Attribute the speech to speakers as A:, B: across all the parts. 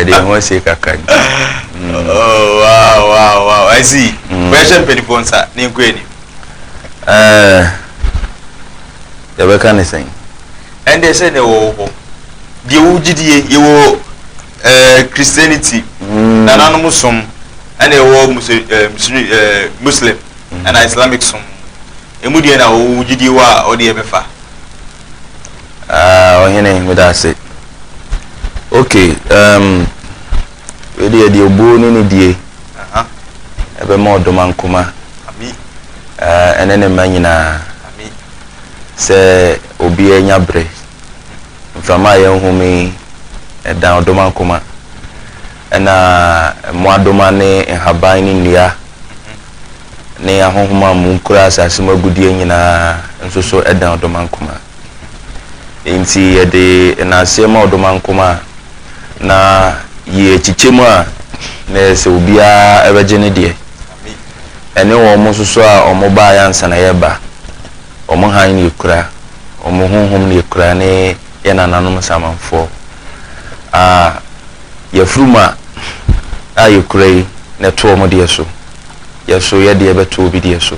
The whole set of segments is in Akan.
A: Yɛde yɛn ho asie kakra nti.
B: Oh, wow, wow, wow. I see. Bɛhyɛ mpanimfoɔ nsa ne nkɔ anim.
A: Ɛɛ, yɛbɛka ne sɛn?
B: Ɛnde sɛ ne wɔ hɔ. Deɛ wo gyidie, yɛwɔ ɛɛ Christianity, nananom som, ɛna ɛwɔ Muslim, ɛɛ Muslim, ɛna Islamic som. Emu deɛ na wo gyidie wɔ a ɔde yɛbɛfa.
A: Ah, ɔhene, meda ase. Okay, wei deɛ deɛ obuo ne ne die ɛbɛma Ɔdomankoma ɛne ne mma nyinaa sɛ obiara nya bere. Mframa a yɛnhome yi, ɛdan Ɔdomankoma. Ɛna mmoadoma ne nhaban ne nnua ne ahonhom a mu kura asase mu agudeɛ nyinaa nso so ɛdan Ɔdomankoma. Nti yɛde nnaseɛ ma Ɔdomankoma a, na yɛkyekyɛ mu a, na yɛ sɛ obiara ɛbɛgye ne deɛ. Ɛne wɔn nso so a wɔn baeɛ ansa na yɛreba, wɔn hann na yɛkura, wɔn honhom na yɛkura ne yɛn nananom nsamanfoɔ. A yɛafurum a a yɛkura yi na ɛto wɔn deɛ so. Yɛ so yɛ deɛ bɛto obi deɛ so.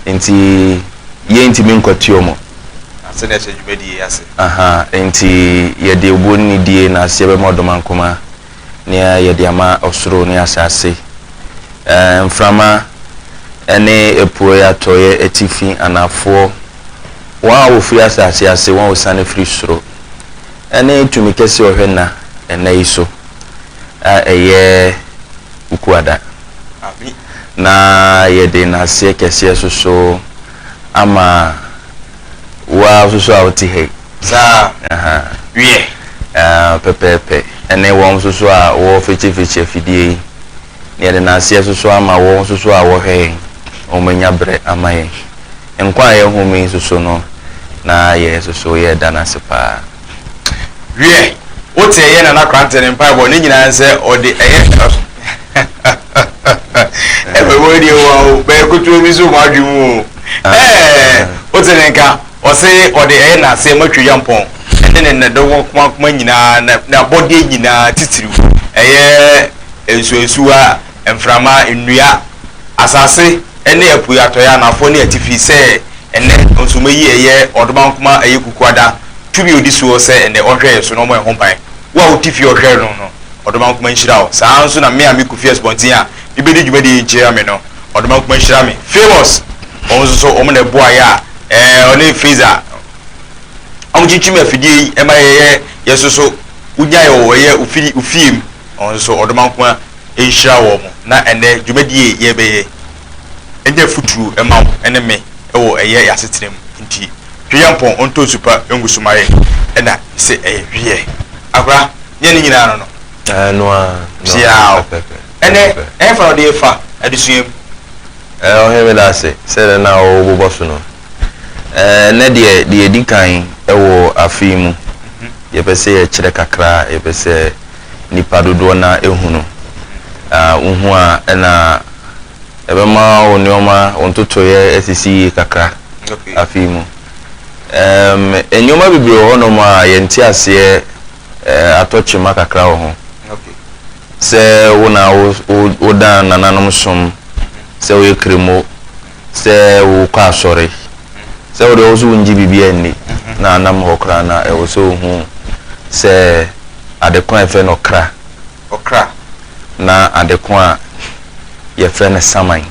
A: Nti yɛntumi nkwati wɔn.
B: Ase na ɛhyɛ dwumadie ase.
A: Aha, nti yɛde obuo ne nidie na aseɛ bɛma Ɔdomankoma ne yɛde ama ɔsoro ne asase. Ɛɛ, mframa ne apueɛ, atɔeɛ, atifi, anaafoɔ, wɔn a wɔfiri asase ase, wɔn a wɔsiane firi soro, ɛne tumi kɛseɛ a ɔhwɛ nna ɛnna yi so a ɛyɛ Wukuada. Na yɛde n'aseɛ kɛseɛ soso ama wo ara nso so a wote ha yi.
B: Saa.
A: Aha.
B: Wiɛ.
A: Ah, pɛpɛɛpɛ. Ɛne wɔn nso so a wɔfekyefekye afidie yi. Na yɛde n'aseɛ soso ama wɔn nso so a wɔhwɛ yɛn, wɔn anya berɛ ama yɛn. Nkwa a yɛhome yi nso so no, na yɛn nso so yɛreda no ase paa.
B: Wiɛ, wote ɛyɛ Nana Krantɛ ne mpaebɔ ne nyinaa sɛ ɔde ɛyɛ ɛbɛbɔ deɛ wa o bɛyɛ kotoa bi so wɔn adwene mu o. Ɛɛ, wote ne nka ɔse ɔde ɛyɛ n'ase ma Tweyampɔn ɛne ne nnɛdɔwɔ kumakuma nyinaa na n'abɔdeɛ nyinaa titiriw ɛyɛ nsuansuwa, mframa, nnua, asase ɛne apuei, atɔeɛ, anafoɔ ne atifi sɛ ɛnɛ nso mɛyi ɛyɛ Ɔdomankoma ɛyɛ Kukuada tumi a ɔdi soɔ sɛ ɛnɛ ɔnhwɛ yɛn so na ɔmmɔ yɛn ho ban. Wo a wote fie a ɔhwɛ no no, Ɔdomankoma nhyira wo. Saa ara nso na me a me Kofi Asubɔnten a mebɛdi dwumadie yi nkyerɛ me no, Ɔdomankoma nhyira me. Famous! Wɔn nso so wɔn na ɛboa yɛ a ɛɛ ɔne Fraser wɔn kyinkyim afidie yi ɛma yɛyɛ yɛ nso so wonya yɛ wɔ ɛyɛ ofie ofie mu. Wɔn nso so Ɔdomankoma nhyira wɔn na ɛnɛ dwumadie yɛbɛyɛ ɛnyɛ afutuo ɛma wo ɛne me ɛwɔ ɛyɛ yɛ asetena mu nti Tweyampɔn ɔntɔ nsu pa ngu so ma yɛ ɛna sɛ ɛyɛ wiɛ akora nyɛ ne nyinaa no no.
A: Ɛno a
B: Piaw. Ɛnɛ ɛhefa na ɔde fa adesua mu?
A: Ɔhene meda ase sɛdeɛ na wobobɔ so no. Ɛnɛ deɛ deɛ ɛdi kan wɔ afe yi mu, yɛpɛ sɛ yɛkyerɛ kakra a yɛpɛ sɛ nipa dodoɔ no ara hu no. Wohu a ɛna ɛbɛma wo nneɛma, wo ntotoeɛ asisi yie kakra afe yi mu. Nneɛma bebree wɔ hɔnom a yɛn nteaseɛ atɔ kyema kakra wɔ ho. Sɛ wo na wodan nananom som, sɛ woyɛ kremo, sɛ wokɔ asɔre, sɛ wode wo so wongye biribi anni na anam hɔ koraa na ɛwɔ sɛ wohu sɛ ade ko a yɛfrɛ no ɔkra.
B: Ɔkra.
A: Na ade ko a yɛfrɛ no saman.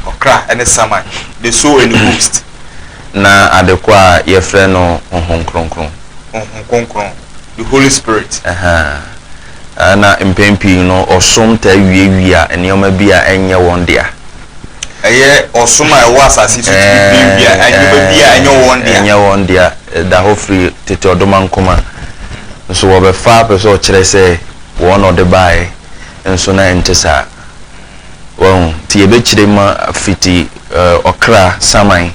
B: Ɔkra ne saman, the soul and the ghost.
A: Na ade ko a yɛfrɛ no Honhom Kronkron.
B: Honhom Kronkron, the Holy Spirit.
A: Ɛhaa. Na mpɛn pii no, ɔsom taa wiawia nneɛma bi a ɛnyɛ wɔn dea.
B: Ɛyɛ ɔsom a ɛwɔ asase so tumi wiawia nneɛma bi a ɛnyɛ wɔn dea.
A: Ɛnyɛ wɔn dea. Ɛda hɔ firi tete ɔdomankoma. Nso wɔbɛfa pɛ sɛ ɔkyerɛ sɛ wɔn na ɔde baeɛ, nso na ɛnte saa. Wahu? Nti yɛbɛkyerɛ mu fiti ɔkra, saman,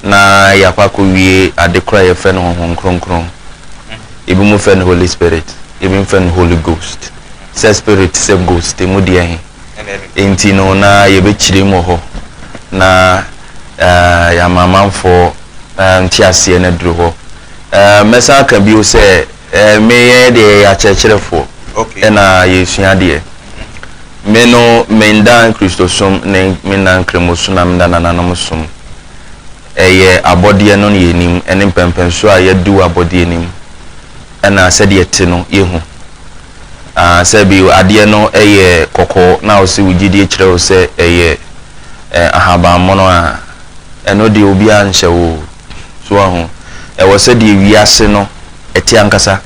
A: na yɛakɔ akɔwie ade korɔ a yɛfrɛ no Honhom Kronkron. Ebinom frɛ no Holy Spirit, ebinom frɛ no Holy Ghost. Sɛ spirit sɛ ghost, emu deɛ he? Nti no na yɛbɛkyerɛ mu wɔ hɔ na yɛama amanfoɔ nteaseɛ no aduru hɔ. Mɛsan aka bio sɛ, me yɛn deɛ yɛyɛ akyerɛkyerɛfoɔ. Ɛna yɛresua adeɛ. Me no, menda Kristosom ne menna Nkramosom na menda nananom som. Ɛyɛ abɔdeɛ no na yɛnim ɛne mpɛnpɛnsoɔ a yɛadu wɔ abɔdeɛ no mu ɛna sɛdeɛ ɛte no yɛhu. Ah, sɛ bi adeɛ no yɛ kɔkɔɔ na wo se wo gyidie kyerɛ wo sɛ ɛyɛ eh, ahabanmono a, ɛno deɛ obiara nhyɛ wo o. So wahu? Ɛwɔ sɛ deɛ wiase no ɛte ankasa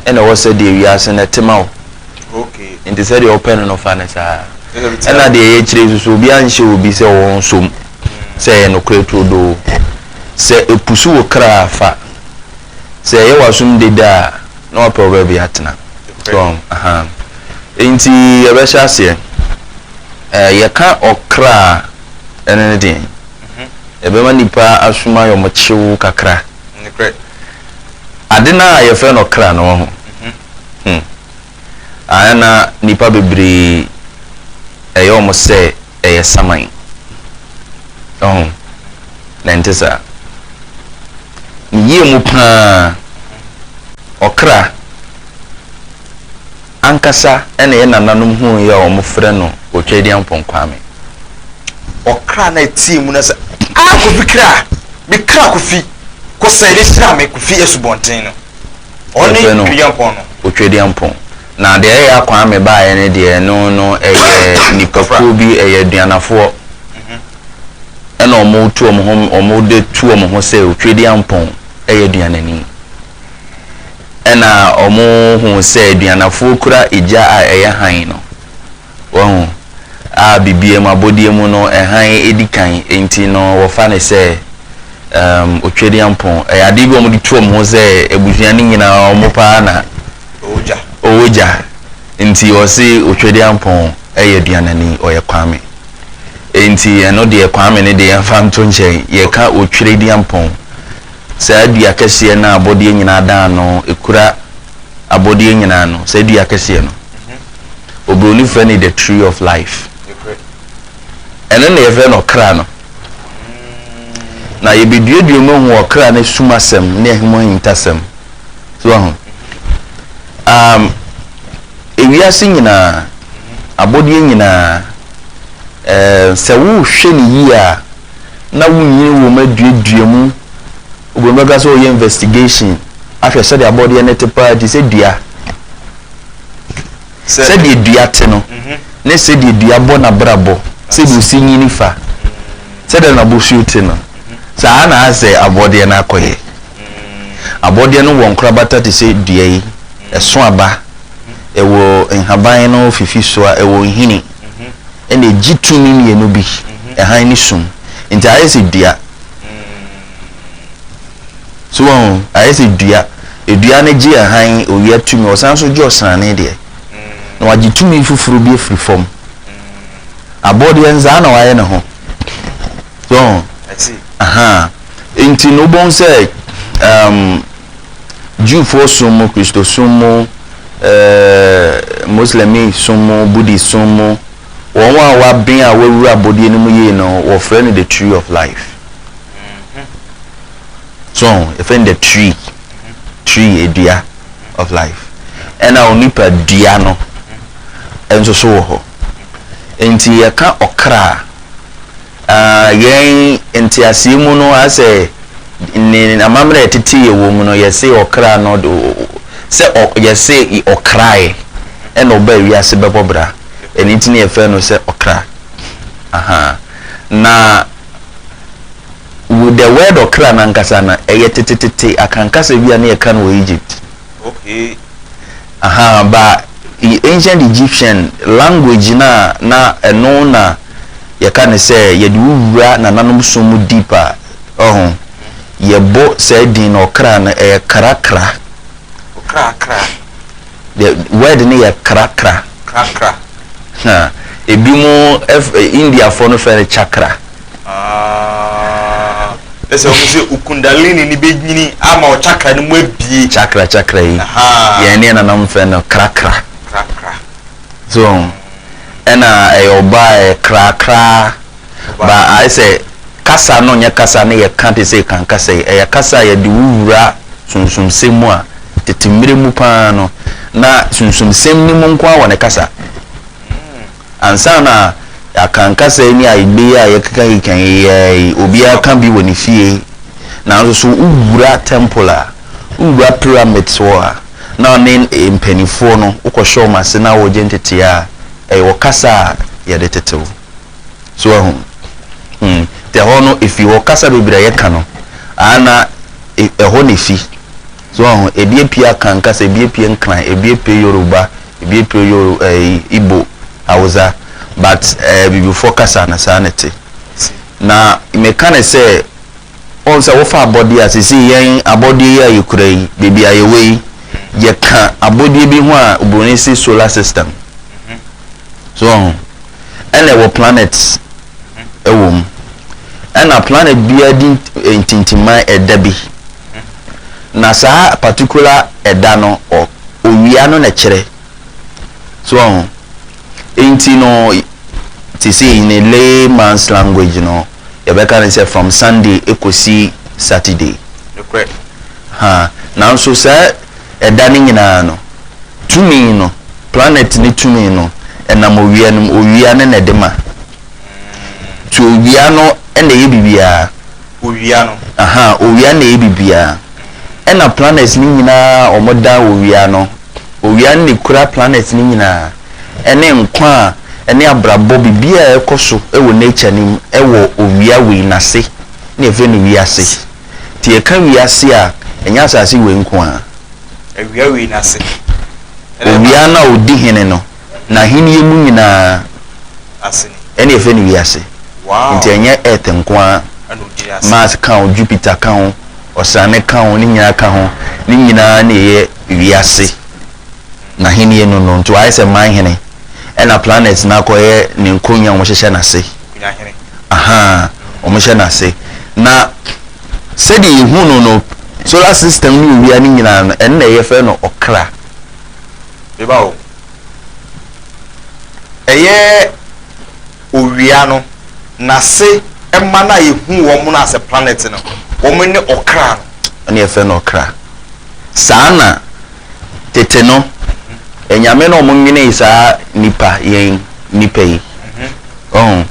A: ɛna ɛwɔ sɛ deɛ wiase no ɛte ma wo.
B: Okay.
A: Nti sɛdeɛ wopɛ no no fa no saa. Ɛna deɛ ɛyɛ akyire nso so obiara nhyɛ obi sɛ ɔnsom sɛ ɛyɛ nokorɛ turodoo. Sɛ ɛpusu wo kra a fa. Sɛ ɛyɛ w'asom dede a na wapɛ wo baabi atena. So aha. Nti yɛbɛhyɛ aseɛ. Ɛɛ yɛka ɔkra a ɛno ne deɛn? Ɛbɛma nipa asom ayɛ ɔmo kyew kakra. Ade no a yɛfrɛ no ɔkra no wahu. Hmm. Ayɛ na nnipa bebree ɛyɛ wɔn sɛ ɛyɛ saman. Ɔho, na ɛnte saa. Ne yie mu paa, ɔkra ankasa ɛna yɛ nananom huiɛ a wɔfrɛ no Otwedeampɔn Kwame.
B: Ɔkra na ɛteɛ mu na sɛ, Ah Kofi kra! Me kra Kofi! Kɔsɛe ne hyira me Kofi asubɔnten no. Ɔne
A: Yɛfrɛ no
B: Tweduampɔn no.
A: Otweduampɔn. Na deɛ ɛyɛ a Kwame baeɛ no deɛ, ɛno no ɛyɛ nnipakuo bi, ɛyɛ aduanafoɔ. Ɛna wɔtu wɔn ho, wɔde tu wɔn ho sɛ Otweduampɔn yɛ aduanani. Ɛna wɔhuu sɛ aduanafoɔ kura egya a ɛyɛ hann no. Wahu? A biribiara mu, abɔdeɛ mu no, hann di kan, enti no wɔfa no sɛ um, Otwedeampɔn. Ɛyɛ adeɛ bi a wɔde tu wɔn ho sɛ abusua no nyinaa wɔn paa na ɔwɔ gya. Nti wɔse Otwedeampɔn yɛ aduanani, ɔyɛ Kwame. Enti ɛno deɛ Kwame no deɛ yɛmfa nto nkyɛn, yɛka Otwedeampɔn. Saa dua kɛseɛ no a abɔdeɛ nyinaa da ano, ɛkura abɔdeɛ nyinaa no, saa dua kɛseɛ no. Oburoni frɛ no the tree of life. Ɛno na yɛfrɛ no ɔkra no. Na yɛbɛduadua mu ahu ɔkra no sum asɛm ne ɛho ahintasɛm. So ahu. Um, ewiase nyinaa, abɔdeɛ nyinaa, eh, sɛ wohwɛ ne yie a, na wonyini wɔ mu aduadua mu, oburoni bɛka sɛ ɔyɛ investigation ahwɛ sɛdeɛ abɔdeɛ no te paa te sɛ dua. Sɛdeɛ dua te no, ne sɛdeɛ dua bɔ n'abrabɔ, sɛdeɛ ɔsi nyini fa, sɛdeɛ n'abosuo te no, saa na asɛ abɔdeɛ no akɔyɛ. Abɔdeɛ no wɔ nkorabata te sɛ dua yi, ɛso aba, ɛwɔ nhaban no fifi so a, ɛwɔ nhini, ɛna ɛgye tumi mmienu bi, ɛhan ne sum. Nti ayɛ sɛ dua. So wahu? Ayɛ sɛ dua. Dua no gye hann, owia tumi, ɔsan nso gye ɔsrane deɛ. Na wagye tumi foforɔ bi afiri fam. Abɔdeɛ no saa na wayɛ ne ho. So wahu? Aha. Nti no wobɛhu sɛ um, Jewfoɔ som mu, Kristosom mu, eh, Muslimi som mu, Buddhist som mu, wɔn a wɔaben a wɔawura abɔdeɛ no mu yie no, wɔfrɛ no the tree of life. So ho? Yɛfrɛ no the tree. Tree, edua of life. Ɛna onipa dua no nso so wɔ hɔ. Nti yɛka ɔkra a, yɛn nteaseɛ mu no asɛ ne amammerɛ a ɛtete yɛ wɔ mu no, yɛse ɔkra no sɛ yɛse ɔkraeɛ ɛna ɔbaa wiase bɛbɔ bra. Ɛno nti na yɛfrɛ no sɛ ɔkra. Aha. Na With the word ɔkra no ankasa no, ɛyɛ tetetete Akan kasa bi a na yɛka no wɔ Egypt.
B: Okay.
A: Aha, ba ancient Egyptian language no a na ɛno na yɛka no sɛ yɛde wo wura nananom som mu deep a, ɔho, yɛbɔ saa din no ɔkra no, ɛyɛ krakra.
B: Ɔkrakra.
A: The word no yɛ krakra.
B: Krakra.
A: Ha, ebi mu Indiafoɔ no frɛ no chakra.
B: Ah, ɛsɛ wɔn sɛ okundalini ni bɛ nyini ama o chakra no mu abie.
A: Chakra chakra yi. Yɛn ne nananom frɛ no krakra.
B: Krakra.
A: So ɛna ɛyɛ ɔbaa ɛyɛ krakra. Ba ayɛ sɛ kasa no nyɛ kasa no yɛ ka te sɛ kan kasa yi. Ɛyɛ kasa a yɛde wo wura sunsumsɛm mu a tete mmerɛ mu paa no. na sunsumsɛm nni mu nko ara wɔ ne kasa. Ansa na Akan kasa yi ne Ayigbe yi a yɛkekakeka yi ara yi, obiara ka bi wɔ ne fie. Nanso so wowura temple a, wowura pyramids hɔ a, na ɔne mpanimfoɔ no, wokɔhyɛ wɔn ase na wogye nteteeɛ a, ɛyɛ ɔkasa a yɛde tete wo. So wahu? Hmm. Nti ɛhɔ no, ɛfi hɔ. Kasa bebree a yɛka no, a na ɛhɔ na ɛfi. So wahu? Ebi apue Akan kasa, ebi apue Nkran, ebi apue Yoruba, ebi apue Yoru, ɛyi, Igbo, Hausa. But ɛɛ Abibifoɔ kasa no, saa na ɛte. Na meka no sɛ, wohu sɛ wofa abɔdeɛ a, seesei yɛn abɔdeɛ yi a yɛkura yi, baabi a yɛwɔ yi, yɛka abɔdeɛ bi ho a, oburoni se solar system. So wahu? Ɛna ɛwɔ planets ɛwɔ mu. Ɛna planet biara di ntintiman ɛda bi. Na saa particular ɛda no, owia no na ɛkyerɛ. So wahu? Enti no, te sɛ in a layman's language no, yɛbɛka no sɛ from Sunday ɛkɔsi Saturday.
B: Nokorɛ.
A: Ha, nanso saa ɛda no nyinaa no, tumi no, planet no tumi no, ɛnam owia no mu, owia no na ɛde ma. Nti owia no na ɛyɛ biribiara.
B: Owia no.
A: Aha, owia na ɛyɛ biribiara. Ɛna planets no nyinaa a wɔdan owia no, owia no na ɛkura planets no nyinaa, ɛne nkwa a, ɛne abrabɔ, biribiara a ɛkɔ so wɔ nature no mu wɔ owia wei n'ase, na yɛfrɛ no wiase. Nti yɛka wiase a, ɛnyɛ asase wei nko ara.
B: Awia wei n'ase.
A: Owia no a ɔdi hene no, n'ahennie mu nyinaa
B: Ase ni.
A: ɛna yɛfrɛ no wiase.
B: Wow.
A: Nti ɛnyɛ earth nko ara.
B: Ɛna ɔdi ase.
A: Mars ka ho, Jupiter ka ho, ɔsrane ka ho, ne nyinaa ka ho. Ne nyinaa na ɛyɛ wiase. N'ahennie no no, nti wayɛ sɛ man hene. Ɛna planets no akɔyɛ ne nkonnwa a wɔhyehyɛ n'ase.
B: Nkunyahene.
A: Ahaa, wɔhyɛ n'ase. Na sɛdeɛ yɛhu no no, solar system ne owia no nyinaa no, ɛno na yɛfrɛ no ɔkra.
B: Meba o. Ɛyɛ owia no, n'ase mma no a yɛhu wɔn no as a planet no, wɔn ne ɔkra no.
A: Ɛna yɛfrɛ no ɔkra. Saa na tete no, anyame no a wɔnwenee saa nipa, yɛn nipa yi, ɔho,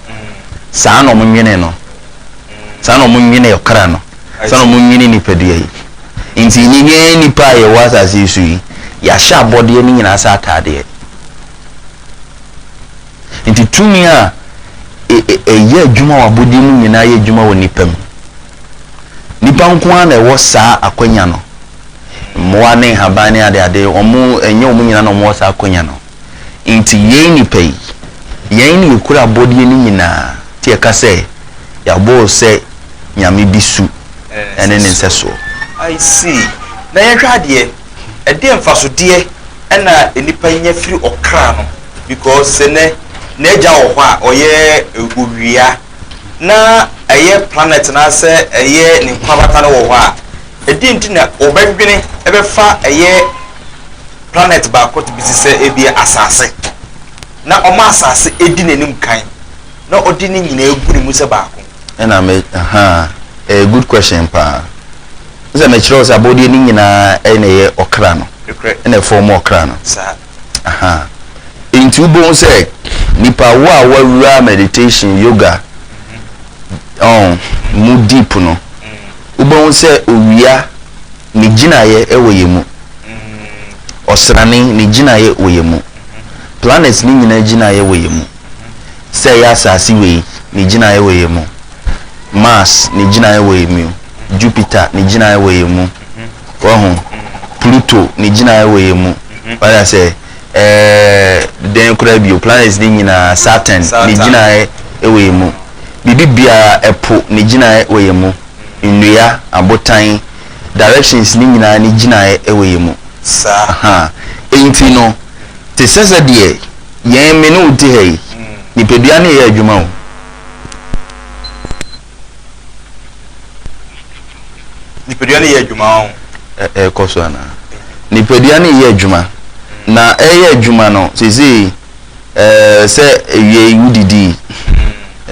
A: saa na wɔnwenee no. Saa na wɔnwenee ɔkra no. Saa na wɔnwenee nipadua yi. Nti ne yɛn nipa a yɛwɔ asase yi so yi, yɛahyɛ abɔdeɛ no nyinaa sɛ ataadeɛ. Nti tumi a ɛyɛ adwuma wɔ abɔdeɛ mu nyinaa yɛ adwuma wɔ nipa mu. Nipa nko ara na ɛwɔ saa akwanya no. Mmoa ne nhaban ne adeade, wɔn, ɛnyɛ wɔn nyinaa na wɔwɔ saa akwanya no. Nti yɛn nnipa yi, yɛn na yɛkura abɔdeɛ no nyinaa, nti yɛka sɛ yɛabɔ wo sɛ Nyame bi su ne ne nsɛsoɔ.
B: I see. Na yɛnhwɛ adeɛ, ɛdeɛn mfasodeɛ na nnipa nya firi ɔkra no because sɛ nɛ n'agya wɔ hɔ a ɔyɛ owia na ɛyɛ planet anaasɛ ɛyɛ ne nkwabata no wɔ hɔ a, ɛdeɛn nti na ɔbɛdwene ɛbɛfa ɛyɛ planet baako te bi te sɛ ebia asase na ɔma asase di n'anim kan na ɔde ne nyinaa gu ne mu sɛ baako.
A: Ɛna me ahaa ɛyɛ good question paa. N sɛ mekyerɛ wo sɛ abɔdeɛ no nyinaa ɛna ɛyɛ ɔkra no. Ɛna ɛfɔm ɔkra no.
B: Saa.
A: Ahaa. Nti wobɛhu sɛ nipa wo a wawura meditation, yoga, ɔn, mu deep no, wobɛhu sɛ owia ne gyinaeɛ wɔ yɛn mu. Ɔsrane ne gyinaeɛ wɔ yɛn mu. Planets ne nyinaa gyinaeɛ wɔ yɛn mu. Sɛ ɛyɛ asase wei, ne gyinaeɛ wɔ yɛn mu. Mars ne gyinaeɛ wɔ yɛn mu. Jupiter ne gyinaeɛ wɔ yɛn mu. Wahu? Pluto ne gyinaeɛ wɔ yɛn mu. Wate aseɛ? Ɛɛ, dɛn koraa bio? Planets ne nyinaa, Saturn ne gyinaeɛ wɔ yɛn mu. Biribi biara, ɛpo ne gyinaeɛ wɔ yɛn mu. Nnua, abotan, directions ne nyinaa ne gyinaeɛ wɔ yɛn mu.
B: Saa.
A: Ahaa. Enti no, te sɛ sɛdeɛ yɛn, me ne wo te ha yi, nipadua no reyɛ adwuma o.
B: Nipadua no yɛ adwuma o.
A: Ɛrekɔ so anaa? Nipadua no reyɛ adwuma. Na ɛreyɛ adwuma no, seesei, ɛɛ, sɛ awia yi wodidi,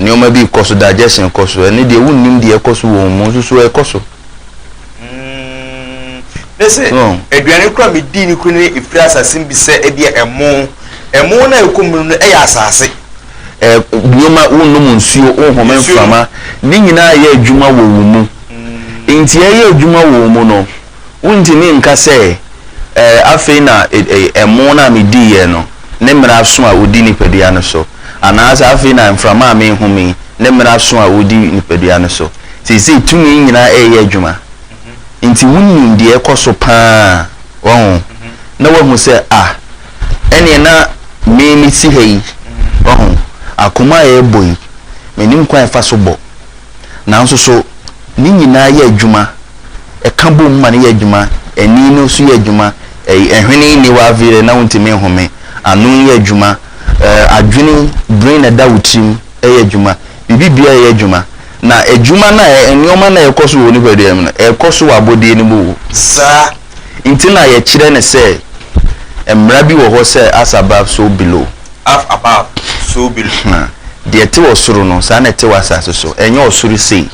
A: nneɛma bi rekɔ so, digestion kɔ so, ɛno deɛ wonnim deɛ ɛkɔ so wɔ wo mu nso so ɛrekɔ so.
B: Ne sɛ aduane kora medii no kora no ɛfiri asase mu bi sɛ ebia ɛmo. Ɛmo no a ɛkɔ mu no ɛyɛ asase.
A: Nneɛma, wonnom nsuo, wonhome mframa, ne nyinaa yɛ adwuma wɔ wo mu. Nti ɛyɛ adwuma wɔ wo mu no, wontumi nka sɛ afei na ɛmo no a mediiɛ no ne mmerɛ aso a ɔdi nipadua no so, anaasɛ afei na mframa a merehome yi ne mmerɛ aso a ɔdi nipadua no so. Seesei tumi nyinaa ɛreyɛ adwuma. Nti wonim deɛ ɛkɔ so paa, wahu, na wahu sɛ ah, ɛneɛ na me mesi ha yi, wahu, akoma a ɛrebɔ yi, mennim kwan a ɛfa so bɔ, nanso so ne nyinaa yɛ adwuma, ɛka bom ma no yɛ adwuma, ani no nso yɛ adwuma, ɛhwene yi nni hɔ afei deɛ na wontumi nhome, ano yɛ adwuma, adwene, brain a ɛda wo tirim yɛ adwuma, biribi biara yɛ adwuma. Na adwuma no a nneɛma no a ɛkɔ so wɔ nipadua mu no, ɛkɔ so wɔ abɔdeɛ no mu o.
B: Saa.
A: Nti na yɛkyerɛ no sɛ mmara bi wɔ hɔ sɛ as above so below.
B: As above so below.
A: Ha, deɛ ɛte wɔ soro no, saa na ɛte wɔ asase so. Ɛnyɛ ɔsoro sei.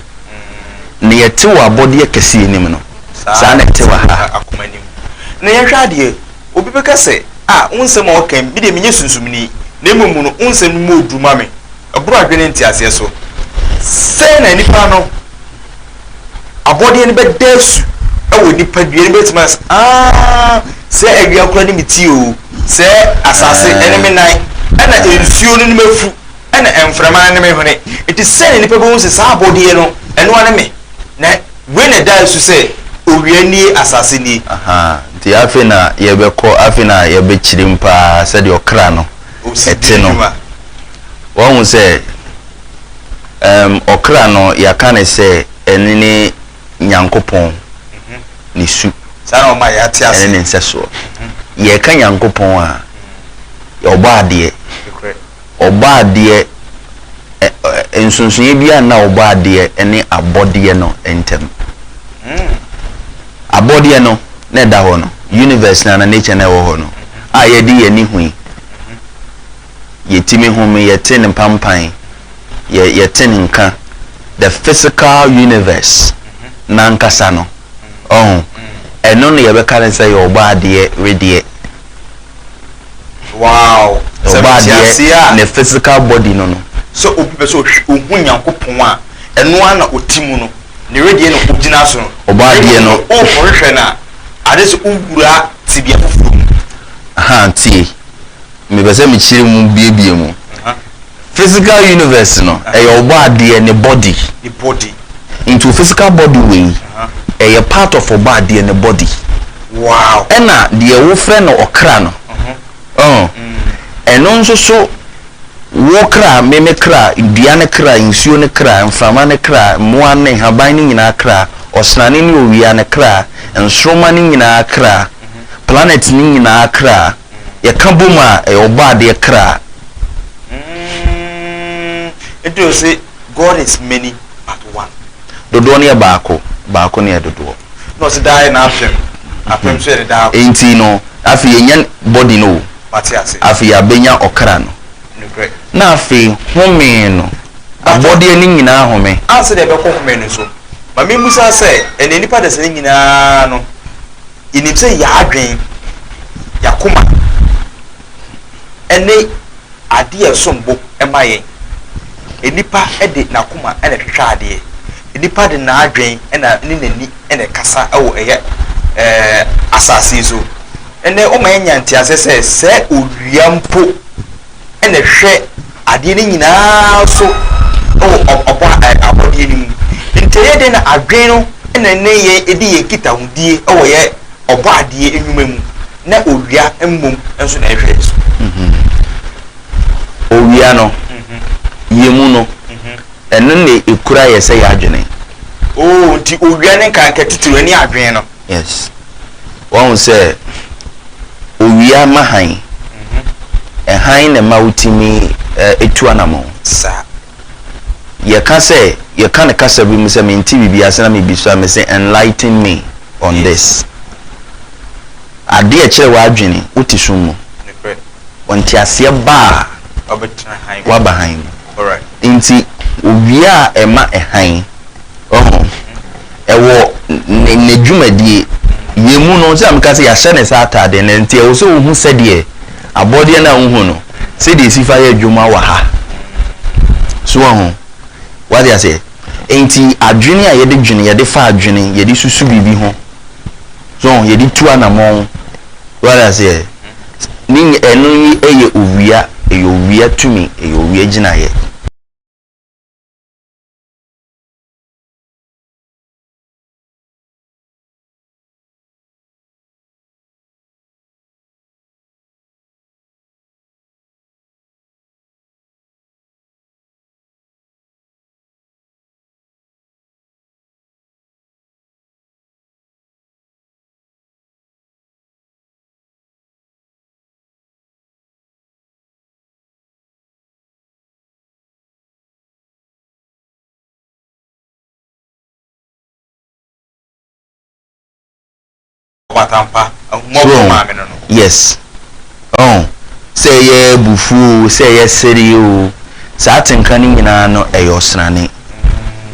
A: Nea ɛte wɔ abɔdeɛ kɛseɛ no mu no, saa na ɛte wɔ ha.
B: Akoma no mu. Na yɛnhwɛ adeɛ, obi bɛka sɛ, ah, wo nsɛm a woka yi, me deɛ menyɛ sunsumni, na mmom no, wo nsɛm no mu ɔduru ma me. Ɛboro adwene ne nteaseɛ so. Sɛn na nipa no abɔdeɛ no bɛda asu wɔ nipadua no bɛtumi ayɛ sɛ aa sɛ awia kora ne me ti o, sɛ asase ne me nan, ɛna nsuo no ne m'afu, ɛna mframa no ne me hwene. Nti sɛn na nipa bɛhu sɛ saa abɔdeɛ no ɛno ara ne me, na wei na ɛda asu sɛ owia nie, asase nie.
A: Aha, nti afei na yɛbɛkɔ, afei na yɛbɛkyerɛ mu paa sɛdeɛ ɔkra no ɛte no. Wahu sɛ, ɛɛm, ɔkra no, yɛaka no sɛ ɛno ne Nyankopɔn ne su ɛne ne nsɛsoɔ. Yɛreka Nyankopɔn a, ɔbɔ adeɛ. Ɔbɔ adeɛ, ɛ, ɛ, nsonsonoeɛ biara nna ɔbɔ adeɛ ne abɔdeɛ no ntam. Abɔdeɛ no na ɛda hɔ no, universe no anaa nature no a ɛwɔ hɔ no, a yɛde yɛn ani hu yi, yɛtumi home, yɛte ne pampan, yɛ, yɛte ne nka, the physical universe n'ankasa no, ɔho, ɛno na yɛbɛka no sɛ yɛ ɔbɔ adeɛ wedeɛ.
B: Wow! Sɛ
A: Ɔbɔ
B: mete
A: adeɛ
B: aseɛ a.
A: ne physical body no no.
B: Sɛ obi pɛ sɛ ɔhwɛ, ɔhu Nyankopɔn a, ɛno ara na ɔte mu no, ne wedeɛ na ɔgyina so no.
A: Ɔbɔ adeɛ no.
B: Na mmom no, wokɔhwehwɛ no a, ade sɛ wowura tebea foforɔ mu.
A: Ahaa, tie. Mepɛ sɛ mekyerɛ mu buebue mu. Physical universe no, ɛyɛ ɔbɔadeɛ ne body.
B: Ne body.
A: Nti wo physical body wei, ɛyɛ part of ɔbɔadeɛ ne body.
B: Wow.
A: Ɛna deɛ wofrɛ no ɔkra no, ɔho, ɛno nso so wo kra, me me kra, dua no kra, nsuo no kra, mframa no kra, mmoa ne nhaban no nyinaa kra, ɔsrane ne owia no kra, nsoromma no nyinaa kra, planet no nyinaa kra. Yɛka bom a, ɛyɛ Ɔbɔadeɛ kra.
B: Mm, nti ɔse God is many but one.
A: Dodoɔ no yɛ baako, baako no yɛ dodoɔ.
B: Na ɔse daa yɛ n'apem, apem nso yɛ ne daa ko.
A: Nti no, afei yɛnya body no o.
B: Mate ase.
A: Afei yɛabɛnya ɔkra no.
B: Nokorɛ.
A: Na afei home no, abɔdeɛ no nyinaa home.
B: Ansa na yɛbɛkɔ home no so, ma memmisa sɛ, ɛnneɛ nnipa dasani nyinaa no, Yɛnim sɛ yɛn adwene, yɛn akoma, ne adeɛ a ɛsom bo ma yɛn. Nnipa de n'akoma na ɛhwehwɛ adeɛ. Nnipa de n'adwene na ne n'ani na ɛkasa wɔ ɛyɛ ɛɛ asase yi so. Ɛnɛ wɔma yɛnya nteaseɛ sɛ sɛ owia mpo na ɛhwɛ adeɛ no nyinaa so wɔ ɔbɔ abɔdeɛ no mu. Nti ɛyɛ dɛn na adwene no na ɛne yɛn ɛdi yɛn nkitahodie wɔ yɛ ɔbɔ adeɛ nnwuma mu na owia mmom nso na ɛhwɛ yɛn so?
A: Owia no, yɛn mu no, ɛno na ɛkura yɛ sɛ yɛ adwene.
B: Oh, nti owia ne nkanka titiriw ɛne adwene no.
A: Yes. Wahu sɛ owia ma hann. Hann na ɛma wotumi tu anamɔn.
B: Saa.
A: Yɛka sɛ, yɛka no kasa bi mu sɛ mente biribi ase na mebisa a, mese enlighten me on this. Adeɛ a ɛkyerɛ w'adwene, wote sum mu.
B: Nokorɛ.
A: Nteaseɛ ba a,
B: Wabɛtena hann mu.
A: woaba hann mu.
B: Alright.
A: Nti owia a ɛma hann, wahu, ɛwɔ ne ne dwumadie. Yɛn mu no, sɛ meka sɛ yɛahyɛ ne saa ataadeɛ no, nti ɛwɔ sɛ wohu sɛdeɛ abɔdeɛ no a wohu no, sɛdeɛ ɛsi fa yɛ adwuma wɔ ha. So wɔ ho? Wate aseɛ? Nti adwene a yɛde dwene, yɛde fa adwene, yɛde susu biribi ho, so yɛde tu anamɔn, wate aseɛ? Ne ɛno yi yɛ owia, ɛyɛ owia tumi, ɛyɛ owia gyinaeɛ.
B: Ɔbatampa, ahummɔborɔ maame no no.
A: Yes. Ɔn, sɛ ɛyɛ abufuo o, sɛ ɛyɛ sereɛ o, saa atenka no nyinaa no ɛyɛ ɔsrane.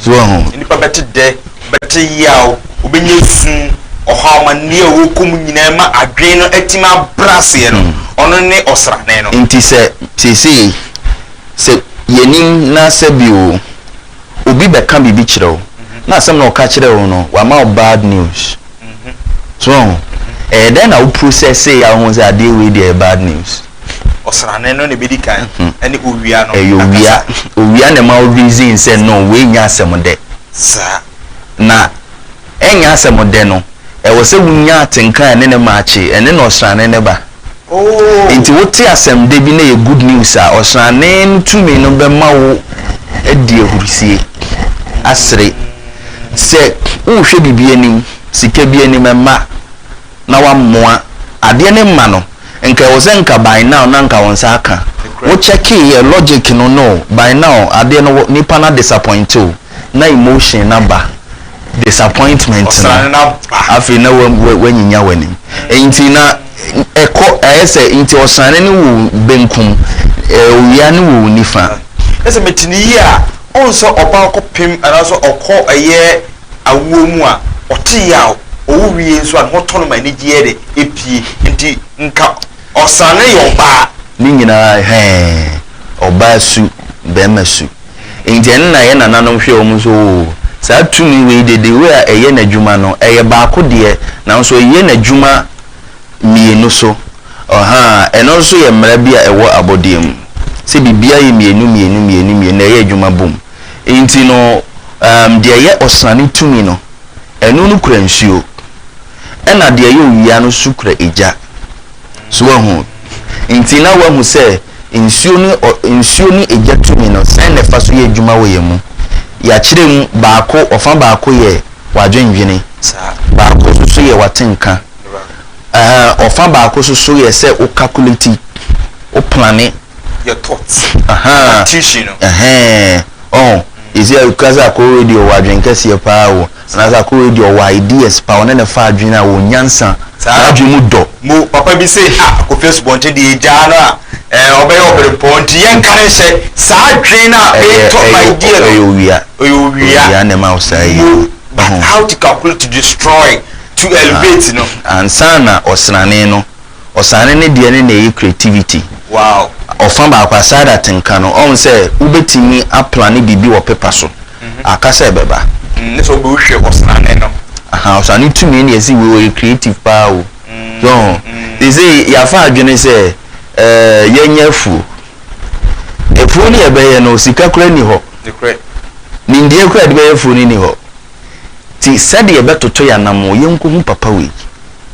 A: So wahu?
B: Nnipa bɛte dɛ, bɛte yaw, wɔbɛnya su, ɔhaw, amanneɛ a wɔkɔ mu nyinaa ma adwene no atumi abrɛ aseɛ no, ɔno ne ɔsrane no.
A: Nti sɛ seesei, sɛ yɛnim na sɛbi o, obi bɛka biribi kyerɛ wo na asɛm na ɔka kyerɛ wo no wama wo bad news so ɔho ɛyɛ dɛn na wo process a wohu sɛ adeɛ wei deɛ ɛyɛ bad news?
B: Ɔsrane no na ɛbɛdi kan ɛne owia no
A: ɛyɛ owia owia na ɛma wo reason sɛ no wei nyɛ asɛm dɛ
B: saa
A: na ɛnyɛ asɛm dɛ no ɛwɔ sɛ wonya atenka a ɛne ne maakye ɛne na ɔsrane ne ba. Enti wote asɛm da bi na ɛyɛ good news a, ɔsrane no tumi no bɛma wo adi ahurusie, asere. Sɛ worehwɛ biribi anim, sika bi anim, ɛmma na woamoa adeɛ no mma no, nka ɛwɔ sɛ nka by now na nka wo nsa aka. Wo checkee yɛ logic no, no, by now adeɛ no nipa no adisappoint wo, na emotion no aba. Disappointment no, afei na wanyinya w'anim. Nti na ɛkɔ ɛyɛ sɛ nti ɔsrane no wɔ benkum, owia no wɔ wo nifa.
B: Na sɛ mete no yie a, ɔhu sɛ ɔbaa kɔ pem anaasɛ ɔkɔ ɛyɛ awoɔ mu a, ɔte yaw, ɔwo wie nso a ne ho tɔ no ma anigyeɛ de ɛpie. Nti nka ɔsrane yɛ ɔbaa.
A: Ne nyinaa hɛɛ, ɔbaa su, bɛrima su. Enti ɛno na yɛn nananom hwɛɛ wɔn so oo, saa tumi wei deɛ the way a ɛyɛ n'adwuma no, ɛyɛ baako deɛ, nanso ɛyɛ n'adwuma mmienu so. Ɔhaa, ɛno nso yɛ mmara bi a ɛwɔ abɔdeɛ mu, sɛ biribiara yɛ mmienu mmienu mmienu mmienu na ɛyɛ adwuma bom. Enti no, um, deɛ ɛyɛ ɔsrane tumi no, ɛno no kura nsuo, ɛna deɛ ɛyɛ owia no nso kura egya. So woahu? Enti na woahu sɛ nsuo ne ɔ, nsuo ne egya tumi no, sɛn na ɛfa so yɛ adwuma wɔ yɛn mu? Yɛakyerɛ mu, baako, ɔfa baako yɛ w'adwendwene, baako nso so yɛ w'atenka. Ɛhɛn, ɔfa baako nso so yɛ sɛ wo calculate, wo plane.
B: Your thoughts.
A: Ahaa.
B: Intuition no.
A: Ɛhɛn, ɔho, yɛsi a kura sɛ akɔ radio wɔ adwene kɛseɛ paa o, anaasɛ akɔ radio ɔwɔ ideas paa, ɔne ne fa adwene a, ɔwɔ nyansa, n'adwene mu dɔ.
B: Mo papa bi se ah Kofi Asubɔnten deɛ yɛgyaa no a eh, ɔbɛyɛ ɔberempɔn nti yɛnka no nhyɛ saa adwene no a
A: Ɛyɛ,
B: metɔ
A: ɛyɛ,
B: idea no
A: ɛyɛ owia.
B: Ɛyɛ owia.
A: Owia na ɛma wo saa yi.
B: Mo, but
A: Ɔho.
B: how to calculate to destroy, to elevate no.
A: Ansa na ɔsrane no. Ɔsane ne deɛ no na ɛyɛ creativity.
B: Wow.
A: Ɔfa baako aside atenka no, ɔhu sɛ wobɛtumi aplane biribi wɔ paper so, aka sɛ ɛbɛba.
B: Ne sɛ wobɛhwɛ ɔsrane no.
A: Aha, ɔsrane tumi na yɛsi wei ɔyɛ creative paa o. So ho, seesei yɛafa adwene sɛ ɛɛ yɛnyɛ afuo. Afuo no yɛbɛyɛ no, sika koraa nni hɔ.
B: Nokorɛ.
A: Nimdeɛ koraa yɛde bɛyɛ afuo no nni hɔ. Nti sɛdeɛ yɛbɛtoto yɛn anammɔn, yɛnkɔhu papa wei,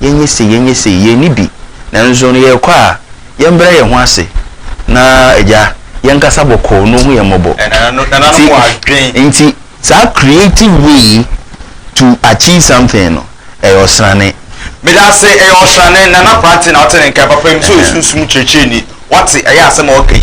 A: yɛnyɛ sei, yɛnyɛ sei, yɛnni bi, nanso no yɛrekɔ a, yɛmbrɛ yɛn ho ase na Agya, yɛnkasa bɔkɔɔ na ɔhu yɛn mmɔbɔ.
B: Nti,
A: nti saa creative way to achieve something no, ɛyɛ ɔsrane.
B: Medase, ɛyɛ ɔsrane, Nana Prante na ɔte ne nka, papa yi nso yɛ sunsum kyerɛkyerɛni, wate, ɛyɛ asɛm a ɔka yi,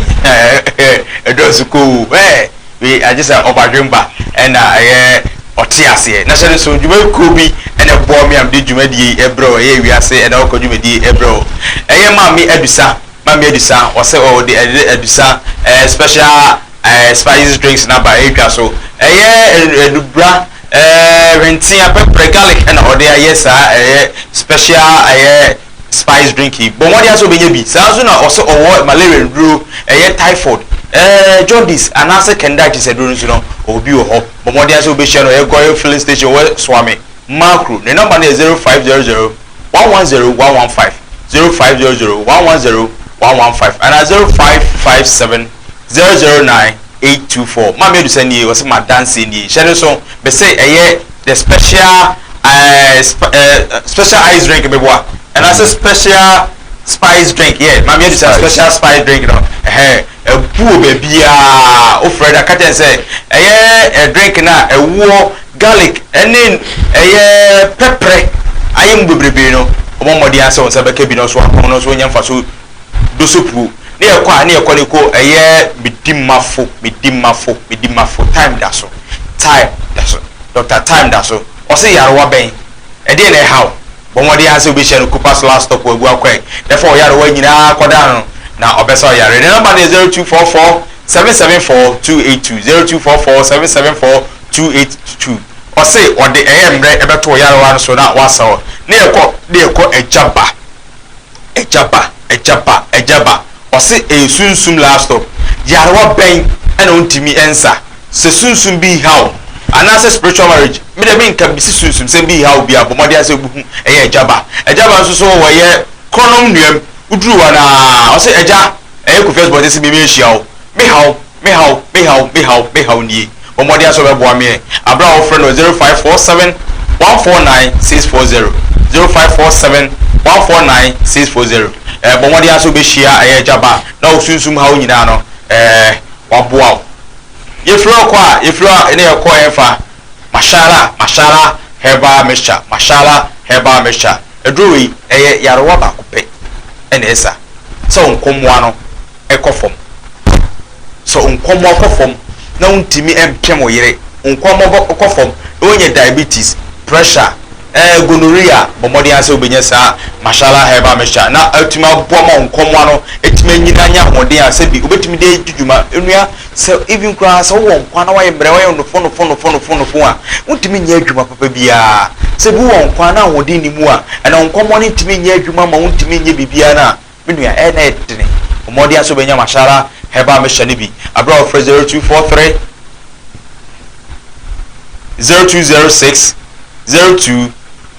B: ɛdɔɔso koo, ɛɛ. Wei agye sɛ ɔbadwemba na ɛyɛ ɔte aseɛ. Na hyɛ no nso, dwumakuo bi na ɛboa me a mede dwumadie yi brɛ wo, ɛyɛ wiase ɛna ɔkɔ dwumadie yi brɛ wo. Ɛyɛ Maame Adusa, Maame Adusa, ɔsɛ ɔde ɛde Adusa ɛɛ special ɛɛ spices drinks no aba ɛretwa so. Ɛyɛ adubra. Ɛɛ hwentea, pɛprɛ, garlic ɛna ɔde ayɛ saa ɛyɛ special ɛyɛ spice drink yi. Bɔ mmɔden ara sɛ wobɛnya bi. Saa nso na ɔsɛ ɔwɔ malaria nnuro, ɛyɛ typhoid, ɛɛ jaundice anaasɛ kɛnda akyisaduro nso no, ɔwɔ bi wɔ hɔ. Bɔ mmɔden ara sɛ wobɛhyia no, ɛyɛ Goil filling station wɔ Suame, Makro. Ne nɔmba no yɛ 0500 110 115, 0500 110 115 anaa 0557 009 824. Maame Adusa nie, ɔsɛ m'adanseɛ nie. Hyɛ no nso, mese ɛyɛ the special eh, sp eh, special ice drink meboa ɛnaasɛ special spice drink yɛ maame Adusa special spice drink no ɛhɛn ɛbu wɔ baabiaa wofrɛ no aka kyɛn sɛ ɛyɛ eh, drink no a ɛwoɔ garlic ɛne ɛyɛ pɛprɛ ayɛ mu bebrebe no ɔmɔ mmɔden asɛ wɔn nsa bɛka bi no so apɔn no so nyɛ mfa so Dosopuo, ne yɛkɔ a ne yɛkɔ ne ko ɛyɛ medi mafo medi mafo medi mafo time da so time da so Doctor time da so ɔse yarewa bɛn ɛdeɛn na ɛha wo bɔ mmɔden ara sɛ wobɛhyia no Coopers last stop wɔ Abua Kwae na fa wo yarewa nyinaa kɔda no na ɔbɛsa wo yareɛ ne number no yɛ 0244 774 282 0244 774 282 ɔse ɔde ɛyɛ mmerɛ ɛbɛto wo yarewa no so na wasa wo ne yɛkɔ ne yɛkɔ agya ba Agya ba, agya ba, agya ba. Ɔse ɛyɛ sunsum last stop. Yarewa bɛn ɛna ontumi ɛnsa? Sɛ sunsum bi reha wo anaasɛ spiritual marriage, me deɛ menka mesi sunsum sɛm bi reha wo biara, bɔ mmɔden ara sɛ wobɛhu ɛyɛ agya ba. Agya ba nso so wɔyɛ korɔnom nnuam, woduru hɔ no ara ɔse agya ɛyɛ Kofi Asubɔnten se me menhyia wo, me haw. Me haw, me haw, me haw, me haw nie. Bɔ mmɔden ara sɛ wobɛboa me ɛ. Aberɛ a wofrɛ no 0547 149 640, 0547 149 640. Ɛ, bɔ mmɔden ara sɛ wobɛhyia ɛyɛ Agya Ba na wo sunsum haw nyinaa no, ɛ, waboa wo. Yɛfiri hɔ kɔ a, yɛfiri hɔ a ne yɛkɔ ɛmfa Mashala, Mashala Herbal Mixture, Mashala Herbal Mixture. Aduro wei, ɛyɛ yarewa baako pɛ ɛna ɛsa, sɛ wo nkɔmmoa no kɔ fam. Sɛ wo nkɔmmɔ kɔ fam na wontumi mpem wo yere, wo nkɔmmɔ kɔ fam na woanya diabetes, pressure, eh, gonorrhea, bɔ mmɔden ara sɛ wobɛnya saa Mashala herbal mixture na atumi aboa ma wo nkɔmmɔ no atumi anyini anya ahoɔden a sɛbi wobɛtumi de adi dwuma. Nnua, sɛ even koraa sɛ wowɔ nkwa na woayɛ mmerɛ, woayɛ nofo nofo nofo nofo nofo a, wontumi nyɛ adwuma papa biara. Sɛ bi wowɔ nkwa na ahoɔden nni mu a, ɛna wo nkɔmmɔ no ntumi nyɛ adwuma ma wontumi nyɛ biribiara no a, Me nua, ɛyɛ na ɛyɛ dene. Bɔ mmɔden ara sɛ wobɛnya Mashala Herbal Mixture no bi bere a wofrɛ 0243 0206 02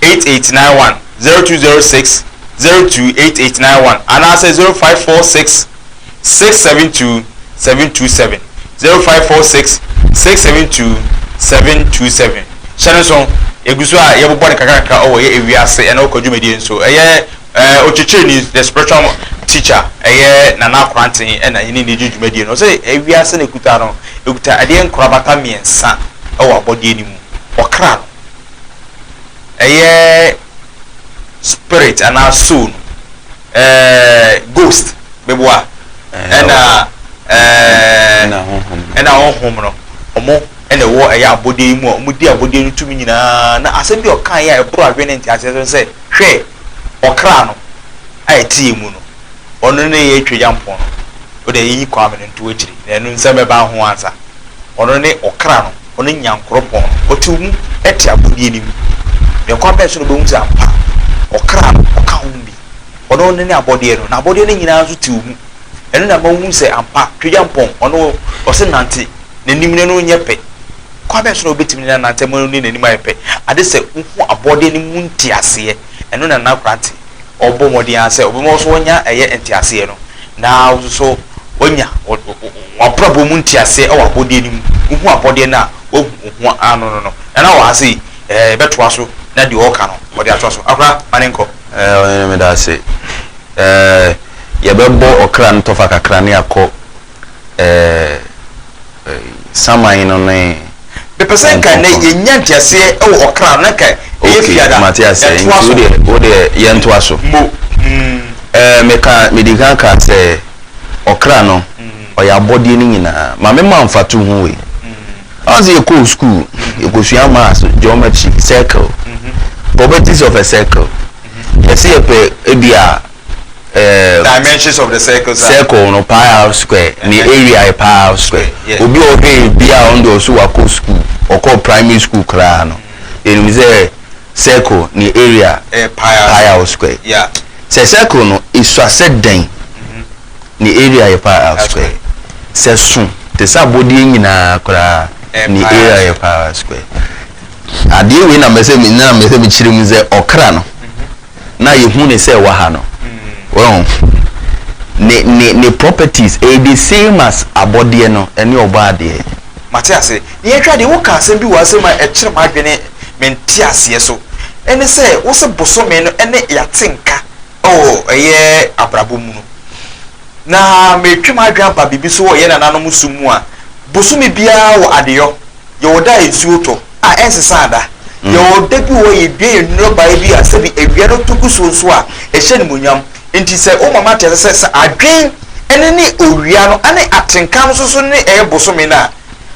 B: 8891, 0206 02 8891 anaasɛ 0546 672 727, 0546 672 727. Hyɛ no nso, yɛgu so a yɛbobɔ no kakrakakra wɔ yɛ ewiase ɛne ɔkwa dwumadie nso. Ɛyɛ Eh, ɔkyerɛkyerɛni, the spiritual teacher, ɛyɛ Nana Akoranten ɛna yɛne no di dwumadie no. Ɔsɛ ewiase na ekuta no, ekuta adeɛ nkorabata mmiɛnsa ɛwɔ abɔdeɛ no mu. Ɔkra no, ɛyɛ spirit anaa soul no, eh, ghost, beboa, ɛna eh, ɛna honhom no, ɔmo ɛna ɛwɔ ɛyɛ abɔdeɛ yi mu a ɔmo di abɔdeɛ no tumi nyinaa. Na asɛm bi a ɔkaeɛ a ɛboro adwene ne nteaseɛ so sɛ, hwɛ, ɔkra no a ɛte yɛn mu no, ɔno ne yɛn Tweagyampɔn no. Wo deɛ yɛnyi Kwame no nto akyiri, na ɛno nsɛm bɛba ho ansa. Ɔno ne ɔkra no, ɔno Nyankoropɔn no. Ɔte wo mu, ɛte abɔdeɛ no mu. Na ɛkwan bɛn so na wobɛhu sɛ ampa ɔkra no, ɔka ho bi? Ɔno ne abɔdeɛ no, na abɔdeɛ no nyinaa nso te wo mu. Ɛno na ɛma wohu sɛ ampa Tweagyampɔn, ɔno ɔse nante, n'anim ne no nyɛ pɛ. Kwan bɛn so na wobɛtumi ne no anante ama no ne n'anim ayɛ pɛ? Ade sɛ wohu abɔdeɛ no mu nteaseɛ. Ɛno na na aberante ɔbɔ mmɔden ara sɛ ɔbɛma wo nso woanya ɛyɛ nteaseɛ no, na wo nso so woanya w'abrabɔ mu nteaseɛ wɔ abɔdeɛ no mu. Wohu abɔdeɛ no a, woahu wo ho ano no no. Nana wɔ ha sei, ɛɛ yɛbɛtoa so na deɛ ɔreka no, ɔde atoa so. Akora, ma ne nkɔ.
A: Ɛɛ ɔhene meda ase. Ɛɛ yɛbɛbɔ ɔkra no tɔfa kakra ne akɔ ɛɛ saman no ne.
B: Mepɛ sɛ nka nnɛ yɛnya nteaseɛ wɔ ɔkra no na nka ɛyɛ fiada.
A: Okay, mate aseɛ.
B: Yɛtoa
A: Nti
B: so.
A: wodeɛ wodeɛ yɛntoa so.
B: Mo. Mm.
A: Ɛɛ meka medi kan kaa sɛ ɔkra no ɔyɛ abɔdeɛ no nyinaa. Ma me ma mfatoho wei. Ɔn sɛ yɛkɔɔ school yɛkɔsua maths, geometry, circle, properties of a circle. Yɛse yɛpɛ ebia
B: eh, Dimensions of the circle sir.
A: Circle no pi r square ne area yɛ pi r square.
B: Yeah.
A: Obi a ɔhwɛ yɛ bi a ɔno deɛ ɔso wakɔ school. ɔkɔɔ primary school koraa no, yɛnim sɛ circle ne area
B: Ɛyɛ pi
A: pi r square. Sɛ circle no esua sɛ dɛn, ne area yɛ pi r square. Sɛ so te sɛ abɔdeɛ nyinaa koraa, ne area yɛ pi r square. Adeɛ wei na mɛsɛ me na mɛsɛ mekyerɛ mu sɛ ɔkra no na yɛhu ne sɛ ɛwɔ ha no. Wɔn ne ne ne properties ɛyɛ the same as abɔdeɛ no ɛne ɔbɔ adeɛ.
B: Mate ase. Na yɛhwɛ adeɛ, woka asɛm bi wɔ asɛm a ɛkyerɛ m'adwene me nteaseɛ so. Ɛne sɛ, wo se bosome no ɛne yɛate nka wɔ ɛyɛ abrabɔ mu no. Na metwe m'adwene aba biribi so wɔ yɛn nananom som mu a, bosome biara wɔ adeyɔ. Yɛwɔ da a nsuo tɔ a ɛnsesa da. Yɛwɔ da bi wɔ hɔ a yɛdua yɛn nnɔbaeɛ bi a sɛbi awia no tɔ gu so nso a, ɛhyɛ animuonyam. Nti sɛ woma mate aseɛ sɛ, sɛ adwen ne ne owia no ne atenka no nso so ne ɛyɛ bosome no a,